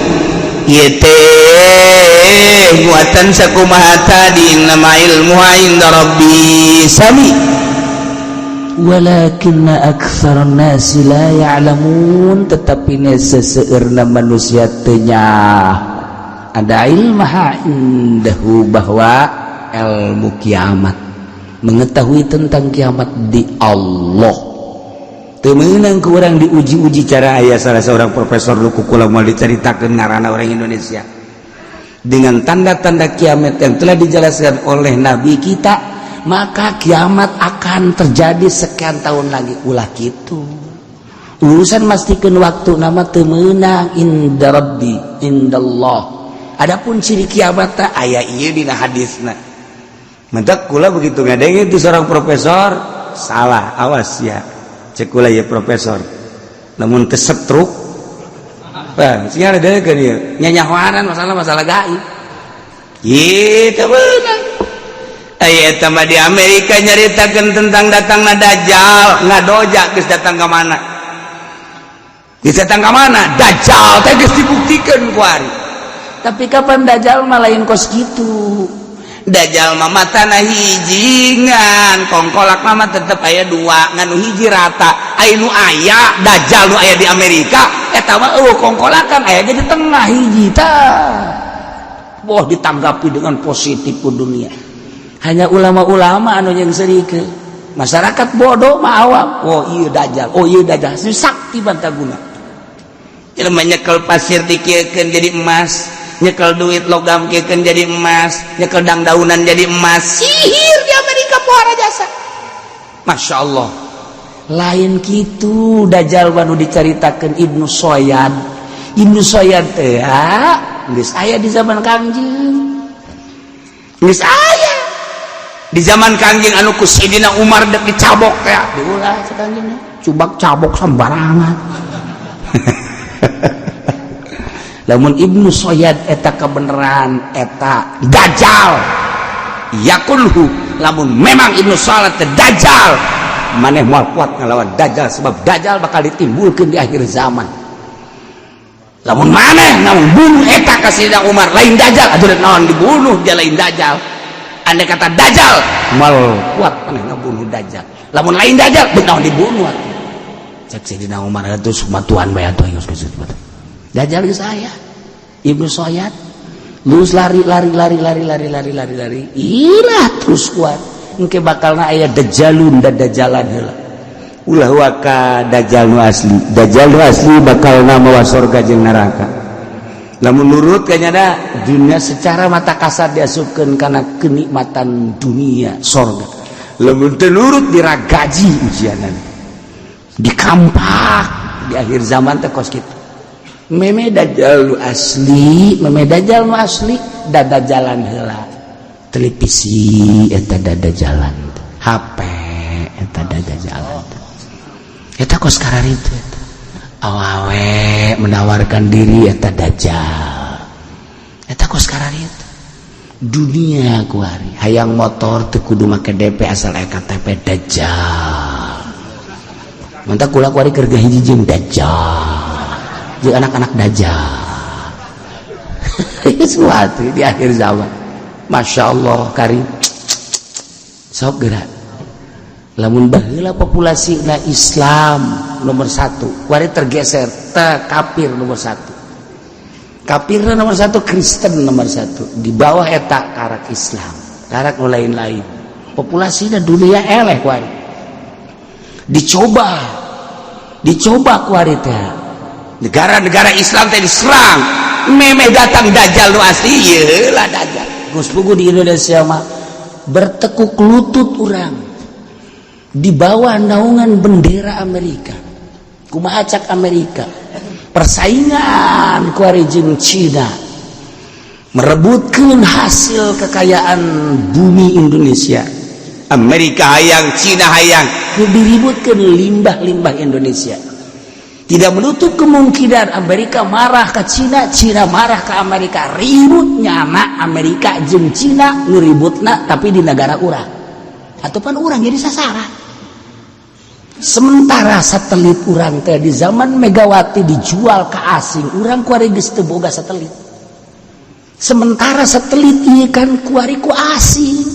ieu teh muatan sakumaha tadi, innama ilmuha inda rabbi sami. Walakinna aktsarun nasi la ya'lamun, tetapi seseueurna manusia teu ada ilmaha indahu, bahwa ilmu kiamat, mengetahui tentang kiamat di Allah. Teu meunang ku urang diuji-uji cara. Aya salah seorang profesor nu ku kula moal dicaritakeun ngaranna, orang Indonesia, dengan tanda-tanda kiamat yang telah dijelaskan oleh nabi kita, maka kiamat akan terjadi sekian tahun lagi. Ulah gitu, urusan mastikeun waktu nama teu meunang, inda rabbi, indallah. Adapun ciri kiamat teh aya ieu dina hadisna. Mentak kula begitu ngadenge itu seorang profesor salah, awas ya, cek kula ya, profesor namun kesetruk. Wah, sih ada kan ieu nyanyahoanan masalah-masalah gaib gitu beunang. Aya tambah di Amerika nyaritakan tentang datangna Dajjal, ngadoja geus datang ke mana, geus datang ke mana Dajjal teh geus dibuktikan kuari. Tapi kapan Dajjal mah lain kos gitu. Dajjal mah matana hiji ngan kongkolak mah tetep aya dua, ngan nu hiji rata. Aya nu aya Dajjal nu aya di Amerika eta mah eueuh kongkolakan, aya ge di tengah hiji tah. Wah, ditanggapi dengan positif ku dunia. Hanya ulama-ulama anu yang serike, masyarakat bodoh mah awam, oh iya Dajjal, oh iya Dajjal, si sakti bantaguna. Jelema nyekel pasir dikiekeun jadi emas, nyekel duit logam kiekeun jadi emas, nyekel dangdaunan jadi emas. Sihir di Amerika pohara jasa. Masya Allah. Lain gitu Dajjal nu dicaritakeun Ibnu Soyad. Ibnu Soyad teh geus aya di zaman Kangjeng, geus aya di zaman Kangjeng anu ku Sidina Umar dek dicabok teh. Diulah cek Kangjeng, cubak cabok sembarangan. Lamun Ibnu Soyad eta kebenaran, eta Dajjal yakulhu, lamun memang Ibnu Salat teh Dajjal, maneh moal kuat ngelawan Dajjal sebab Dajjal bakal ditimbulkeun di akhir zaman. Lamun maneh bunuh eta ka Sayyidina Umar lain Dajjal atuh, naon dibunuh dia lain Dajjal? Andai kata Dajjal, mal kuat maneh ngabunuh Dajjal. Lamun lain Dajjal, beut naon dibunuh atuh? Cek Sayyidina Umar itu sumatuan bae atuh, geus geus. Dajjal geus aya. Ibnu Soyad lurus, lari lari lari lari lari lari lari lari, ilah terus kuat. Engke bakalna aya Dajjalun dan Dajjalan heula. Ulah waka Dajjal nu asli. Dajjal nu asli bakal mawa sorga jeung neraka lamun nurut kayaknya da. Dunia secara mata kasar diasupkeun kana kenikmatan dunia sorga. Lamun teu nurut, diragaji ujianan. Dikampak di akhir zaman teh kos kitu. Meme Dajjal nu asli, meme Dajjal nu asli dada jalan heula. Televisi eta dada jalan, HP eta dada jalan, eta kos kararitu. Eta awawe menawarkan diri eta Dajjal, eta kos kararitu. Dunia kuari hayang motor teu kudu make DP, asal KTP, Dajjal. Mantap, kula kuari kerja hiji jeung Dajjal, jeung anak-anak Dajjal. Sesuatu di akhir zaman. Masya Allah, karim. Sok gerak. Lamun baheula populasi na Islam nomor satu, kuari tergeser te kafir nomor satu. Kafir nomor satu, Kristen nomor satu. Di bawah eta karak Islam, karak nu lain-lain. Populasinya dunia eleh kuari. Dicoba, dicoba kuari teh. Negara-negara Islam teh diserang. Memeh datang Dajjal nu asli, ieu lah Dajjal. Geus puguh di Indonesia mah bertekuk lutut urang di bawah naungan bendera Amerika. Kumaha cak Amerika? Persaingan kuari jeung Cina merebutkan hasil kekayaan bumi Indonesia. Amerika hayang, Cina hayang. Diributkan limbah-limbah Indonesia. Tidak menutup kemungkinan Amerika marah ke Cina, Cina marah ke Amerika. Ribut nyana Amerika jeung Cina nu ributna, tapi di negara urang ataupun urang jadi sasaran. Sementara satelit urang teh di zaman Megawati dijual ke asing. Urang kuari geus teu boga satelit. Sementara satelit ieu kan kuari ku asing,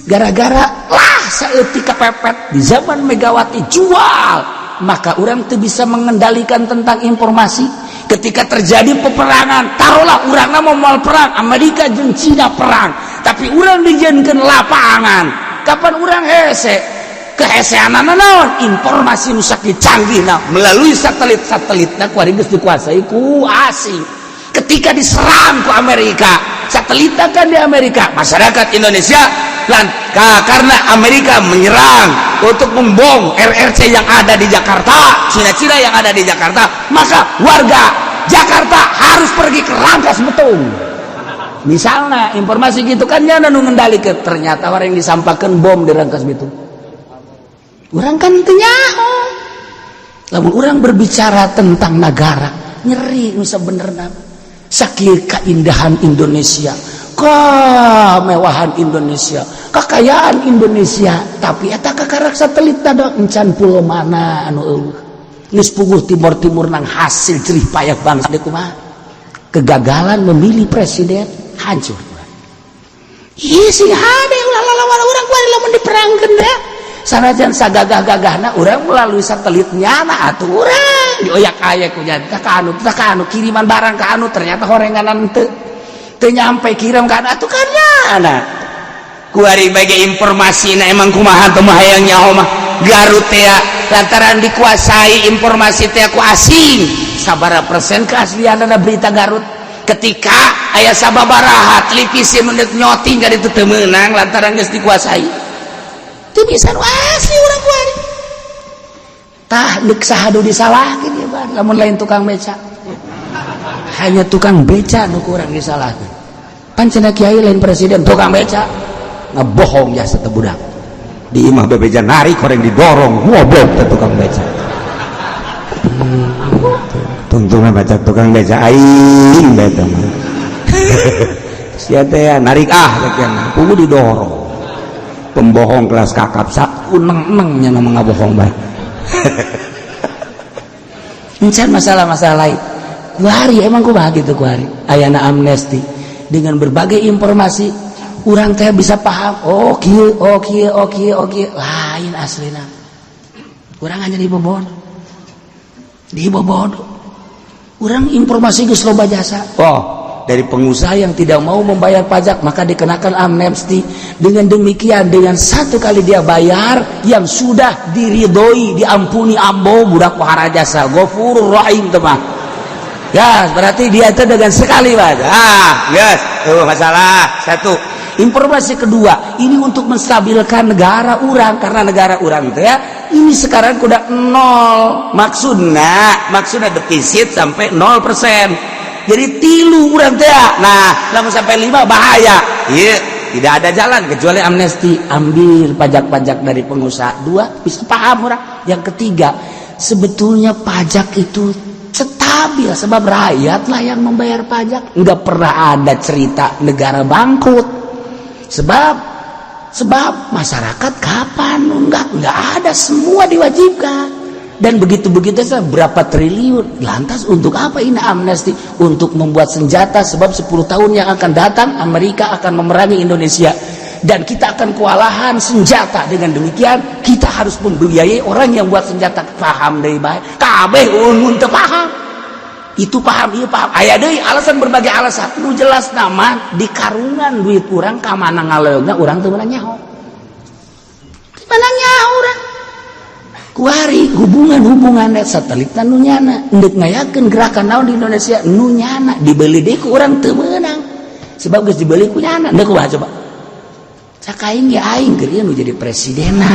gara-gara lah saeutik kepepet di zaman Megawati jual, maka urang tuh bisa mengendalikan tentang informasi. Ketika terjadi peperangan, taruhlah urang mau mau perang Amerika jeung Cina perang, tapi urang dijadikan lapangan. Kapan urang hese kehesean naon? Informasi nu sakieu canggih nah, melalui satelit-satelit nah kuari geus dikuasai ku asing. Ketika diserang ku Amerika, satelit kan di Amerika, masyarakat Indonesia lan karena Amerika menyerang untuk membom RRC yang ada di Jakarta, Cina-Cina yang ada di Jakarta, maka warga Jakarta harus pergi ke Rangkas Betung misalnya. Informasi gitu kan nyana nu ngendalikeun. Ternyata orang yang disampaikan bom di Rangkas Bitung, urang kan teu nyaho. Lamun urang berbicara tentang negara, nyeri nu sabenerna. Sakieu keindahan Indonesia, kemewahan Indonesia, kekayaan Indonesia, tapi eta kakarak satelit ada encan pulau mana anu eueuh. Geus puguh timur-timur nang hasil jerih payah bangsa deui kumaha? Kegagalan memilih presiden, hancur. Ih, sing hade ulah lalawan urang kuari lamun diperangkeun deh. Sanajan sagagah-gagahna urang melalui satelit nyana atuh urang dioyak-ayak ku nya ka anu, ka anu kiriman barang ka anu, ternyata horenganan teu teu nyampe kirim ka anu atuh kan nyana. Kuari bagi informasi na emang kumaha teu mah hayang nyaho mah. Garut teh lantaran dikuasai informasi teh ku asing, sabaraha persen keaslianana berita Garut? Ketika aya sababaraha televisi menit nyoting ka ditu teu meunang lantaran geus dikuasai. Teu bisa nu asli urang kuari. Tah, deuk saha nu disalahkeun ieu mah lamun lain tukang beca? Hanya tukang beca nu kurang disalahkeun. Pan cenah kiai lain presiden, tukang beca ngebohong jasa teh budak. Di imah bebeja narik horeng didorong, goblok teh tukang beca. Tungtungan baca tukang beca aing beta mah. Sia teh ya, narik ah teh pugu didorong. Pembohong kelas kakap sak uneng-enengnya nama ngabohong bae. Encan masalah-masalah lain. Kuari emang kumaha gitu kuari? Ayana amnesti dengan berbagai informasi urang teh bisa paham, oh kieu, oh kieu, oh kieu, oh kieu, lain aslina. Urang hanya dibobodo, dibobodo. Urang informasi geus loba jasa. Oh, dari pengusaha yang tidak mau membayar pajak maka dikenakan amnesti. Dengan demikian, dengan satu kali dia bayar yang sudah diridhoi, diampuni ambo budak jasa Ghafurur Rahim teman ya. Berarti dia itu dengan sekali bayar. Ah yes, tuh masalah satu. Informasi kedua, ini untuk menstabilkan negara urang karena negara urang itu ya ini sekarang udah nol. Maksudnya maksudnya defisit sampai 0%, jadi tilu urang teh. Nah, lamun sampai 5 bahaya. Iya, tidak ada jalan kecuali amnesti, ambil pajak-pajak dari pengusaha. Dua, bisa paham orang. Yang ketiga, sebetulnya pajak itu stabil sebab rakyat lah yang membayar pajak. Nggak pernah ada cerita negara bangkrut sebab sebab masyarakat kapan nggak ada, semua diwajibkan. Dan begitu-begitu berapa triliun. Lantas untuk apa ini amnesti? Untuk membuat senjata, sebab 10 tahun yang akan datang Amerika akan memerangi Indonesia dan kita akan kewalahan senjata. Dengan demikian kita harus membiayai orang yang buat senjata. Paham dari baik kabeh unmun teu paham, itu paham, iya paham, aya deui alasan, berbagai alasan. Nu jelas nama di karungan duit urang ka mana ngaleungna urang teu meunang nyaho. Mana nyaho urang? Kuari hubungan-hubungan satelit nu nyana ndek ngayakeun gerakan naon di Indonesia, nu nyana dibeli deui ku urang teu meunang sebab geus dibeli ku nyana. Ndek kumaha coba? Cak aing ge, aing keur nu jadi presidenna.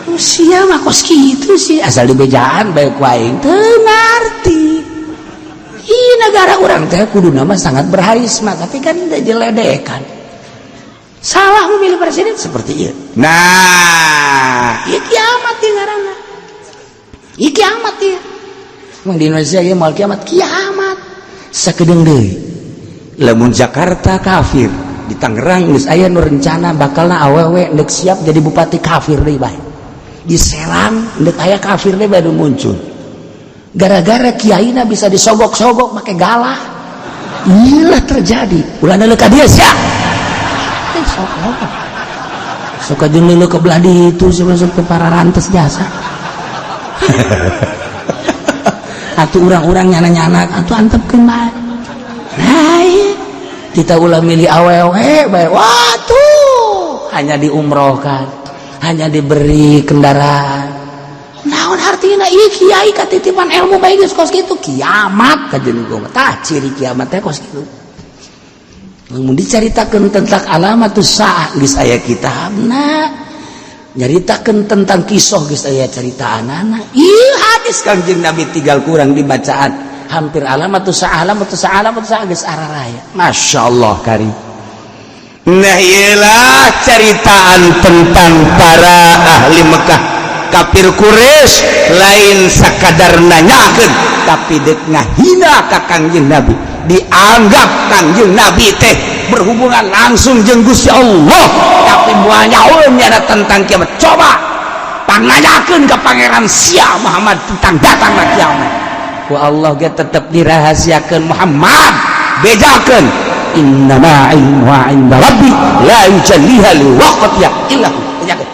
Usia mah kos kitu sih, asal dibejaan bae ku aing teu ngarti. Ih, negara urang teh kudu nama sangat berharisma, tapi kan diledekan, salah memilih presiden seperti itu. Nah, iya kiamat ya ngaranna, iya kiamat ya. Emang di Indonesia ya mal kiamat, kiamat sakedeung deui. Lamun Jakarta kafir, di Tangerang geus aya nu rencana bakalna awewe ndek siap jadi bupati kafir deui bae. Di Serang ndek aya kafir deui bae muncul gara-gara kiaina bisa disogok-sogok make galah. Inilah terjadi, ulah neuleuh ka dia sia. Sok sok aja neuleuh ke belah ditu sih, masuk ke para rantes jasa atau orang-orang nyana-nyana atau antepkeun bae. Nah iya, kita ulah milih awewe bae. Wah tuh, hanya diumrohkan, hanya diberi kendaraan, naon artinya? Iya, kiai katitipan ilmu bae geus kos kitu. Kiamat kajeun gua. Tah, ciri kiamat teh kos kitu. Lamun dicaritakeun tentang alamatus saah geus aya kitabna, nyaritakeun tentang kisah geus aya caritaanana. Ieu hadis Kangjeng Nabi tinggal kurang dibacaan, hampir alamatus saah, alamatus saah, alamatus saah geus araraya. Masya Allah karim. Nah, iyalah ceritaan tentang para ahli Mekah, kafir Quraisy, lain sakadar nanyakeun tapi dek ngahina ka Kangjeng Nabi. Dianggap Kangjeng Nabi teh berhubungan langsung jeung Gusti Allah, tapi moal nyaho nyana tentang kiamat. Coba pangnanyakeun ka pangeran sia Muhammad tentang datangna kiamat. Ku Allah ge tetep dirahasiakeun. Muhammad, bejakeun, innama ilmuha inda rabbi la yujalliha liwaqtiha illa hu. Bejakeun,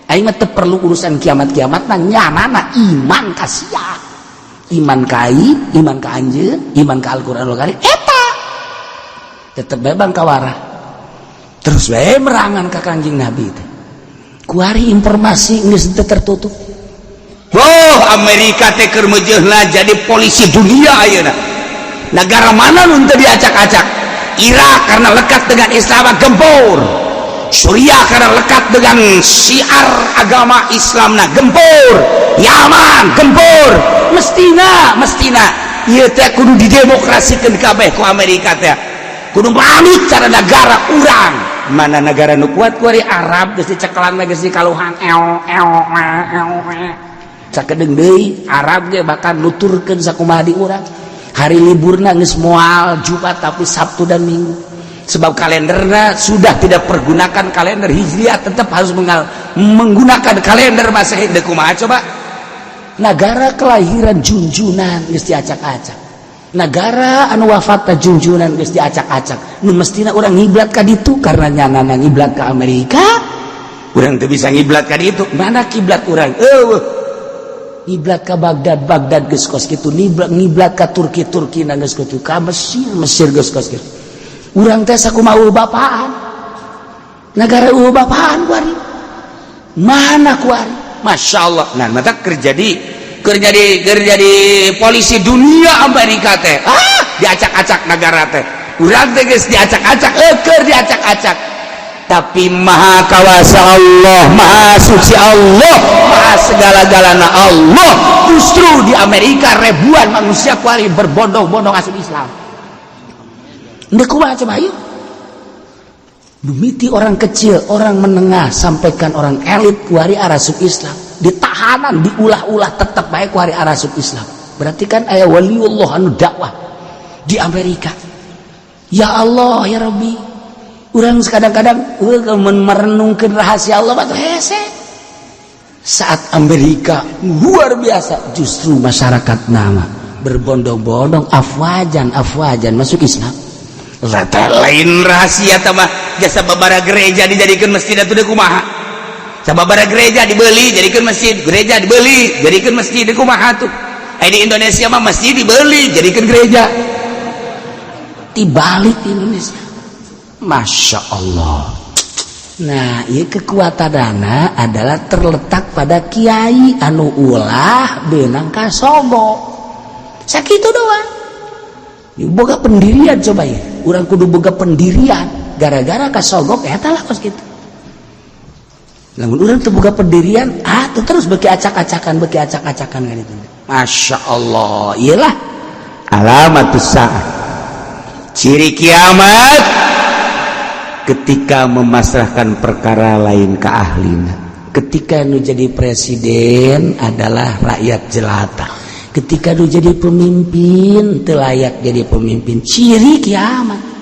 aing mah teu perlu urusan kiamat-kiamat na, nyanana iman ka sia, iman ka aing, iman ka anjeun, iman ka Al-Qur'anul Karim, eta tetep bae bangkawara terus bae merangan ka Kangjeng Nabi teh. Kuari informasi geus teu tertutup. Oh, Amerika teh keur meujeuhna jadi polisi dunia ayeuna. Negara mana nu teu diacak-acak? Irak karena lekat dengan Islam gempur. Suriah karena lekat dengan syiar agama Islamna gempur. Yaman gempur. Mestina, mestina ieu teh kudu didemokrasikeun kabeh ku Amerika teh. Kudu manut cara negara urang. Mana negara nu kuat kuari? Arab geus dicekelan, geus dikaluhan eo eo eo eo. Sakedeung deui Arab ge bahkan nuturkeun sakumaha di urang, hari liburna geus moal Jumat tapi Sabtu dan Minggu, sebab kalenderna sudah tidak pergunakan kalender Hijriah, tetap harus menggunakan kalender Masehi. Deuk kumaha coba? Negara kelahiran junjunan geus diacak-acak, negara anu wafat junjunan geus diacak-acak. Nu mestina urang ngiblat ka ditu, karena nyanana ngiblat ka Amerika. Urang teu bisa ngiblat ka ditu. Mana kiblat urang? Eueuh, ngiblat ka Baghdad, Baghdad geus kos kitu. Ngiblat, ngiblat ka Turki, Turki na geus kitu, ka Mesir, Mesir geus kos kitu. Urang teh sakumaha bapaan negara, eueuh bapaan kuari. Mana kuari? Masya Allah. Nah, mata kerja di polisi dunia Amerika teh. Ah, diacak-acak negara teh. Urang teh geus diacak-acak, keur diacak-acak, tapi maha kawasa Allah, maha suci Allah, maha segala-galana Allah. Justru di Amerika ribuan manusia kuari berbondong-bondong asup Islam. Ndek kumaha coba yuk? Dumiti orang kecil, orang menengah, sampaikan orang elit kuari arasup Islam. Ditahanan, diulah-ulah, tetap baik kuari arasup Islam. Berarti kan aya waliullah anu dakwah di Amerika. Ya Allah, ya Rabbi. Urang kadang-kadang merenungkan rahasia Allah batu hese. Saat Amerika luar biasa, justru masyarakat nama berbondong-bondong, afwajan afwajan masuk Islam. Rata lain rahasia tambah jasa babara gereja dijadikan masjid atau kumaha? Sababara gereja dibeli jadikan masjid, gereja dibeli jadikan masjid, kumaha tuh? Eh, di Indonesia mah masjid dibeli jadikan gereja. Dibalik di Indonesia, Masya Allah. Nah, ini kekuatan dana adalah terletak pada kiai anu ulah beunang kasogok. Sakitu doang. Boga pendirian, coba ya. Urang kudu boga pendirian. Gara-gara kasogok eta lah kos kitu. Lamun urang teu boga pendirian, ah tuh terus beki acak-acakan, beki acak-acakan kan itu. Masya Allah, iyalah alamat saat, ciri kiamat, ketika memasrahkan perkara lain ke ahlina. Ketika nu jadi presiden adalah rakyat jelata, ketika nu jadi pemimpin teu layak jadi pemimpin, ciri kiamat.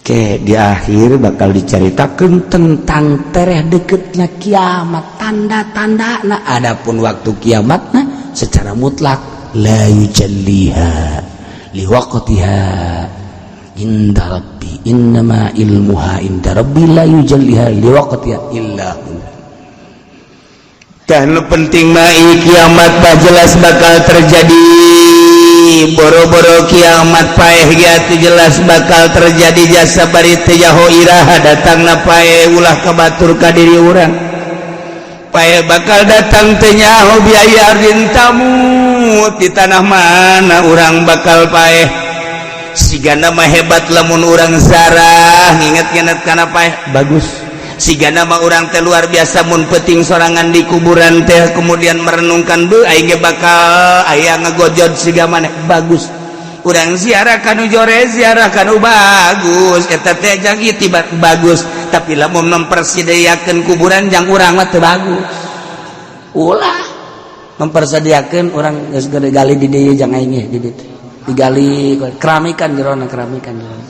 Oke, di akhir bakal diceritakan tentang tereh deketnya kiamat, tanda-tanda. Nah, adapun waktu kiamat, nah, secara mutlak la yujalliha liwaqtiha inda rabbi, innama ilmuha inda rabbi, la yujalliha liwaqtiha illa hu. Dan nu penting mah kiamat bah jelas bakal terjadi. Boro-boro kiamat, paeh ge jelas bakal terjadi. Jasa bari teu nyaho iraha datangna paeh, ulah kabatur ka diri urang. Paeh bakal datang teu nyaho bi ayyi ardin tamut, di tanah mana urang bakal paeh. Sigana mah hebat lamun urang zarah nginget-nginget kana paeh, bagus. Sigana mah urang teh luar biasa mun peting sorangan di kuburan teh, kemudian merenungkan, "Beuh, aing ge bakal aya ngegojod siga maneh," bagus. Urang ziarah kanu jore, ziarah kanu bagus, eta teh jang itibar bagus. Tapi lamun mempersediakeun kuburan jang urang mah teu bagus. Ulah mempersediakeun, urang geus gali di dieu jang aing di dieu digali, keramikan jerona, keramikan jerona.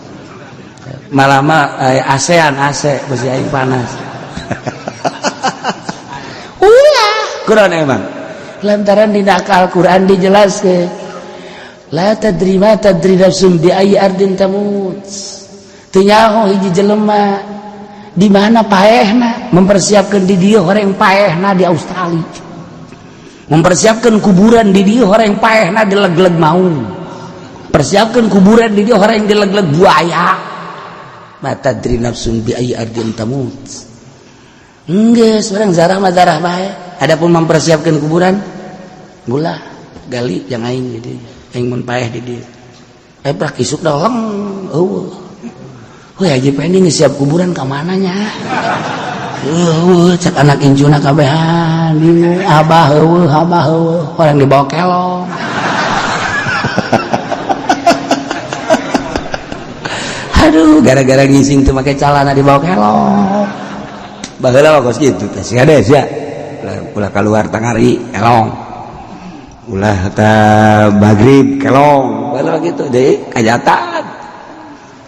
Malah mah ASEAN AC besi aing panas. Ulah Quran emang. Lantaran di Al-Quran dijelaskan, la tadri ma tadri nafsun bi ayyi ardin tamut. Teu nyaho hiji jelema di mana paehna. Mempersiapkan di dieu horeng paehna di Australia, mempersiapkan kuburan di dieu horeng paehna di leg-leg maung, persiapkan kuburan di dieu horeng di leg-leg buaya. Ma tadri nafsun bi ayyi ardin tamut. Geus, urang zarah mah zarah bae. Adapun mempersiapkan kuburan, ulah. Gali jang aing di dieu, aing mun paeh di dieu, eh, prak isuk dah leng eueuh. Woi, Haji Pendi geus siap kuburan ka mana nya? Eueuh, cek anak incuna kabehan bingung, abah eueuh, abah eueuh, orang dibawa kelong. Aduh, gara-gara ngising tuh make calana dibawa kelong. Baheula mah kos kitu teh, sia deh sia. Ulah keluar tangari kelong, ulah ta magrib kelong. Baheula gitu deh kajatan.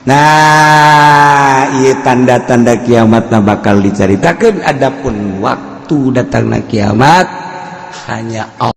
Nah, ieu tanda-tanda kiamat na bakal diceritakan. Adapun waktu datangna kiamat hanya Allah.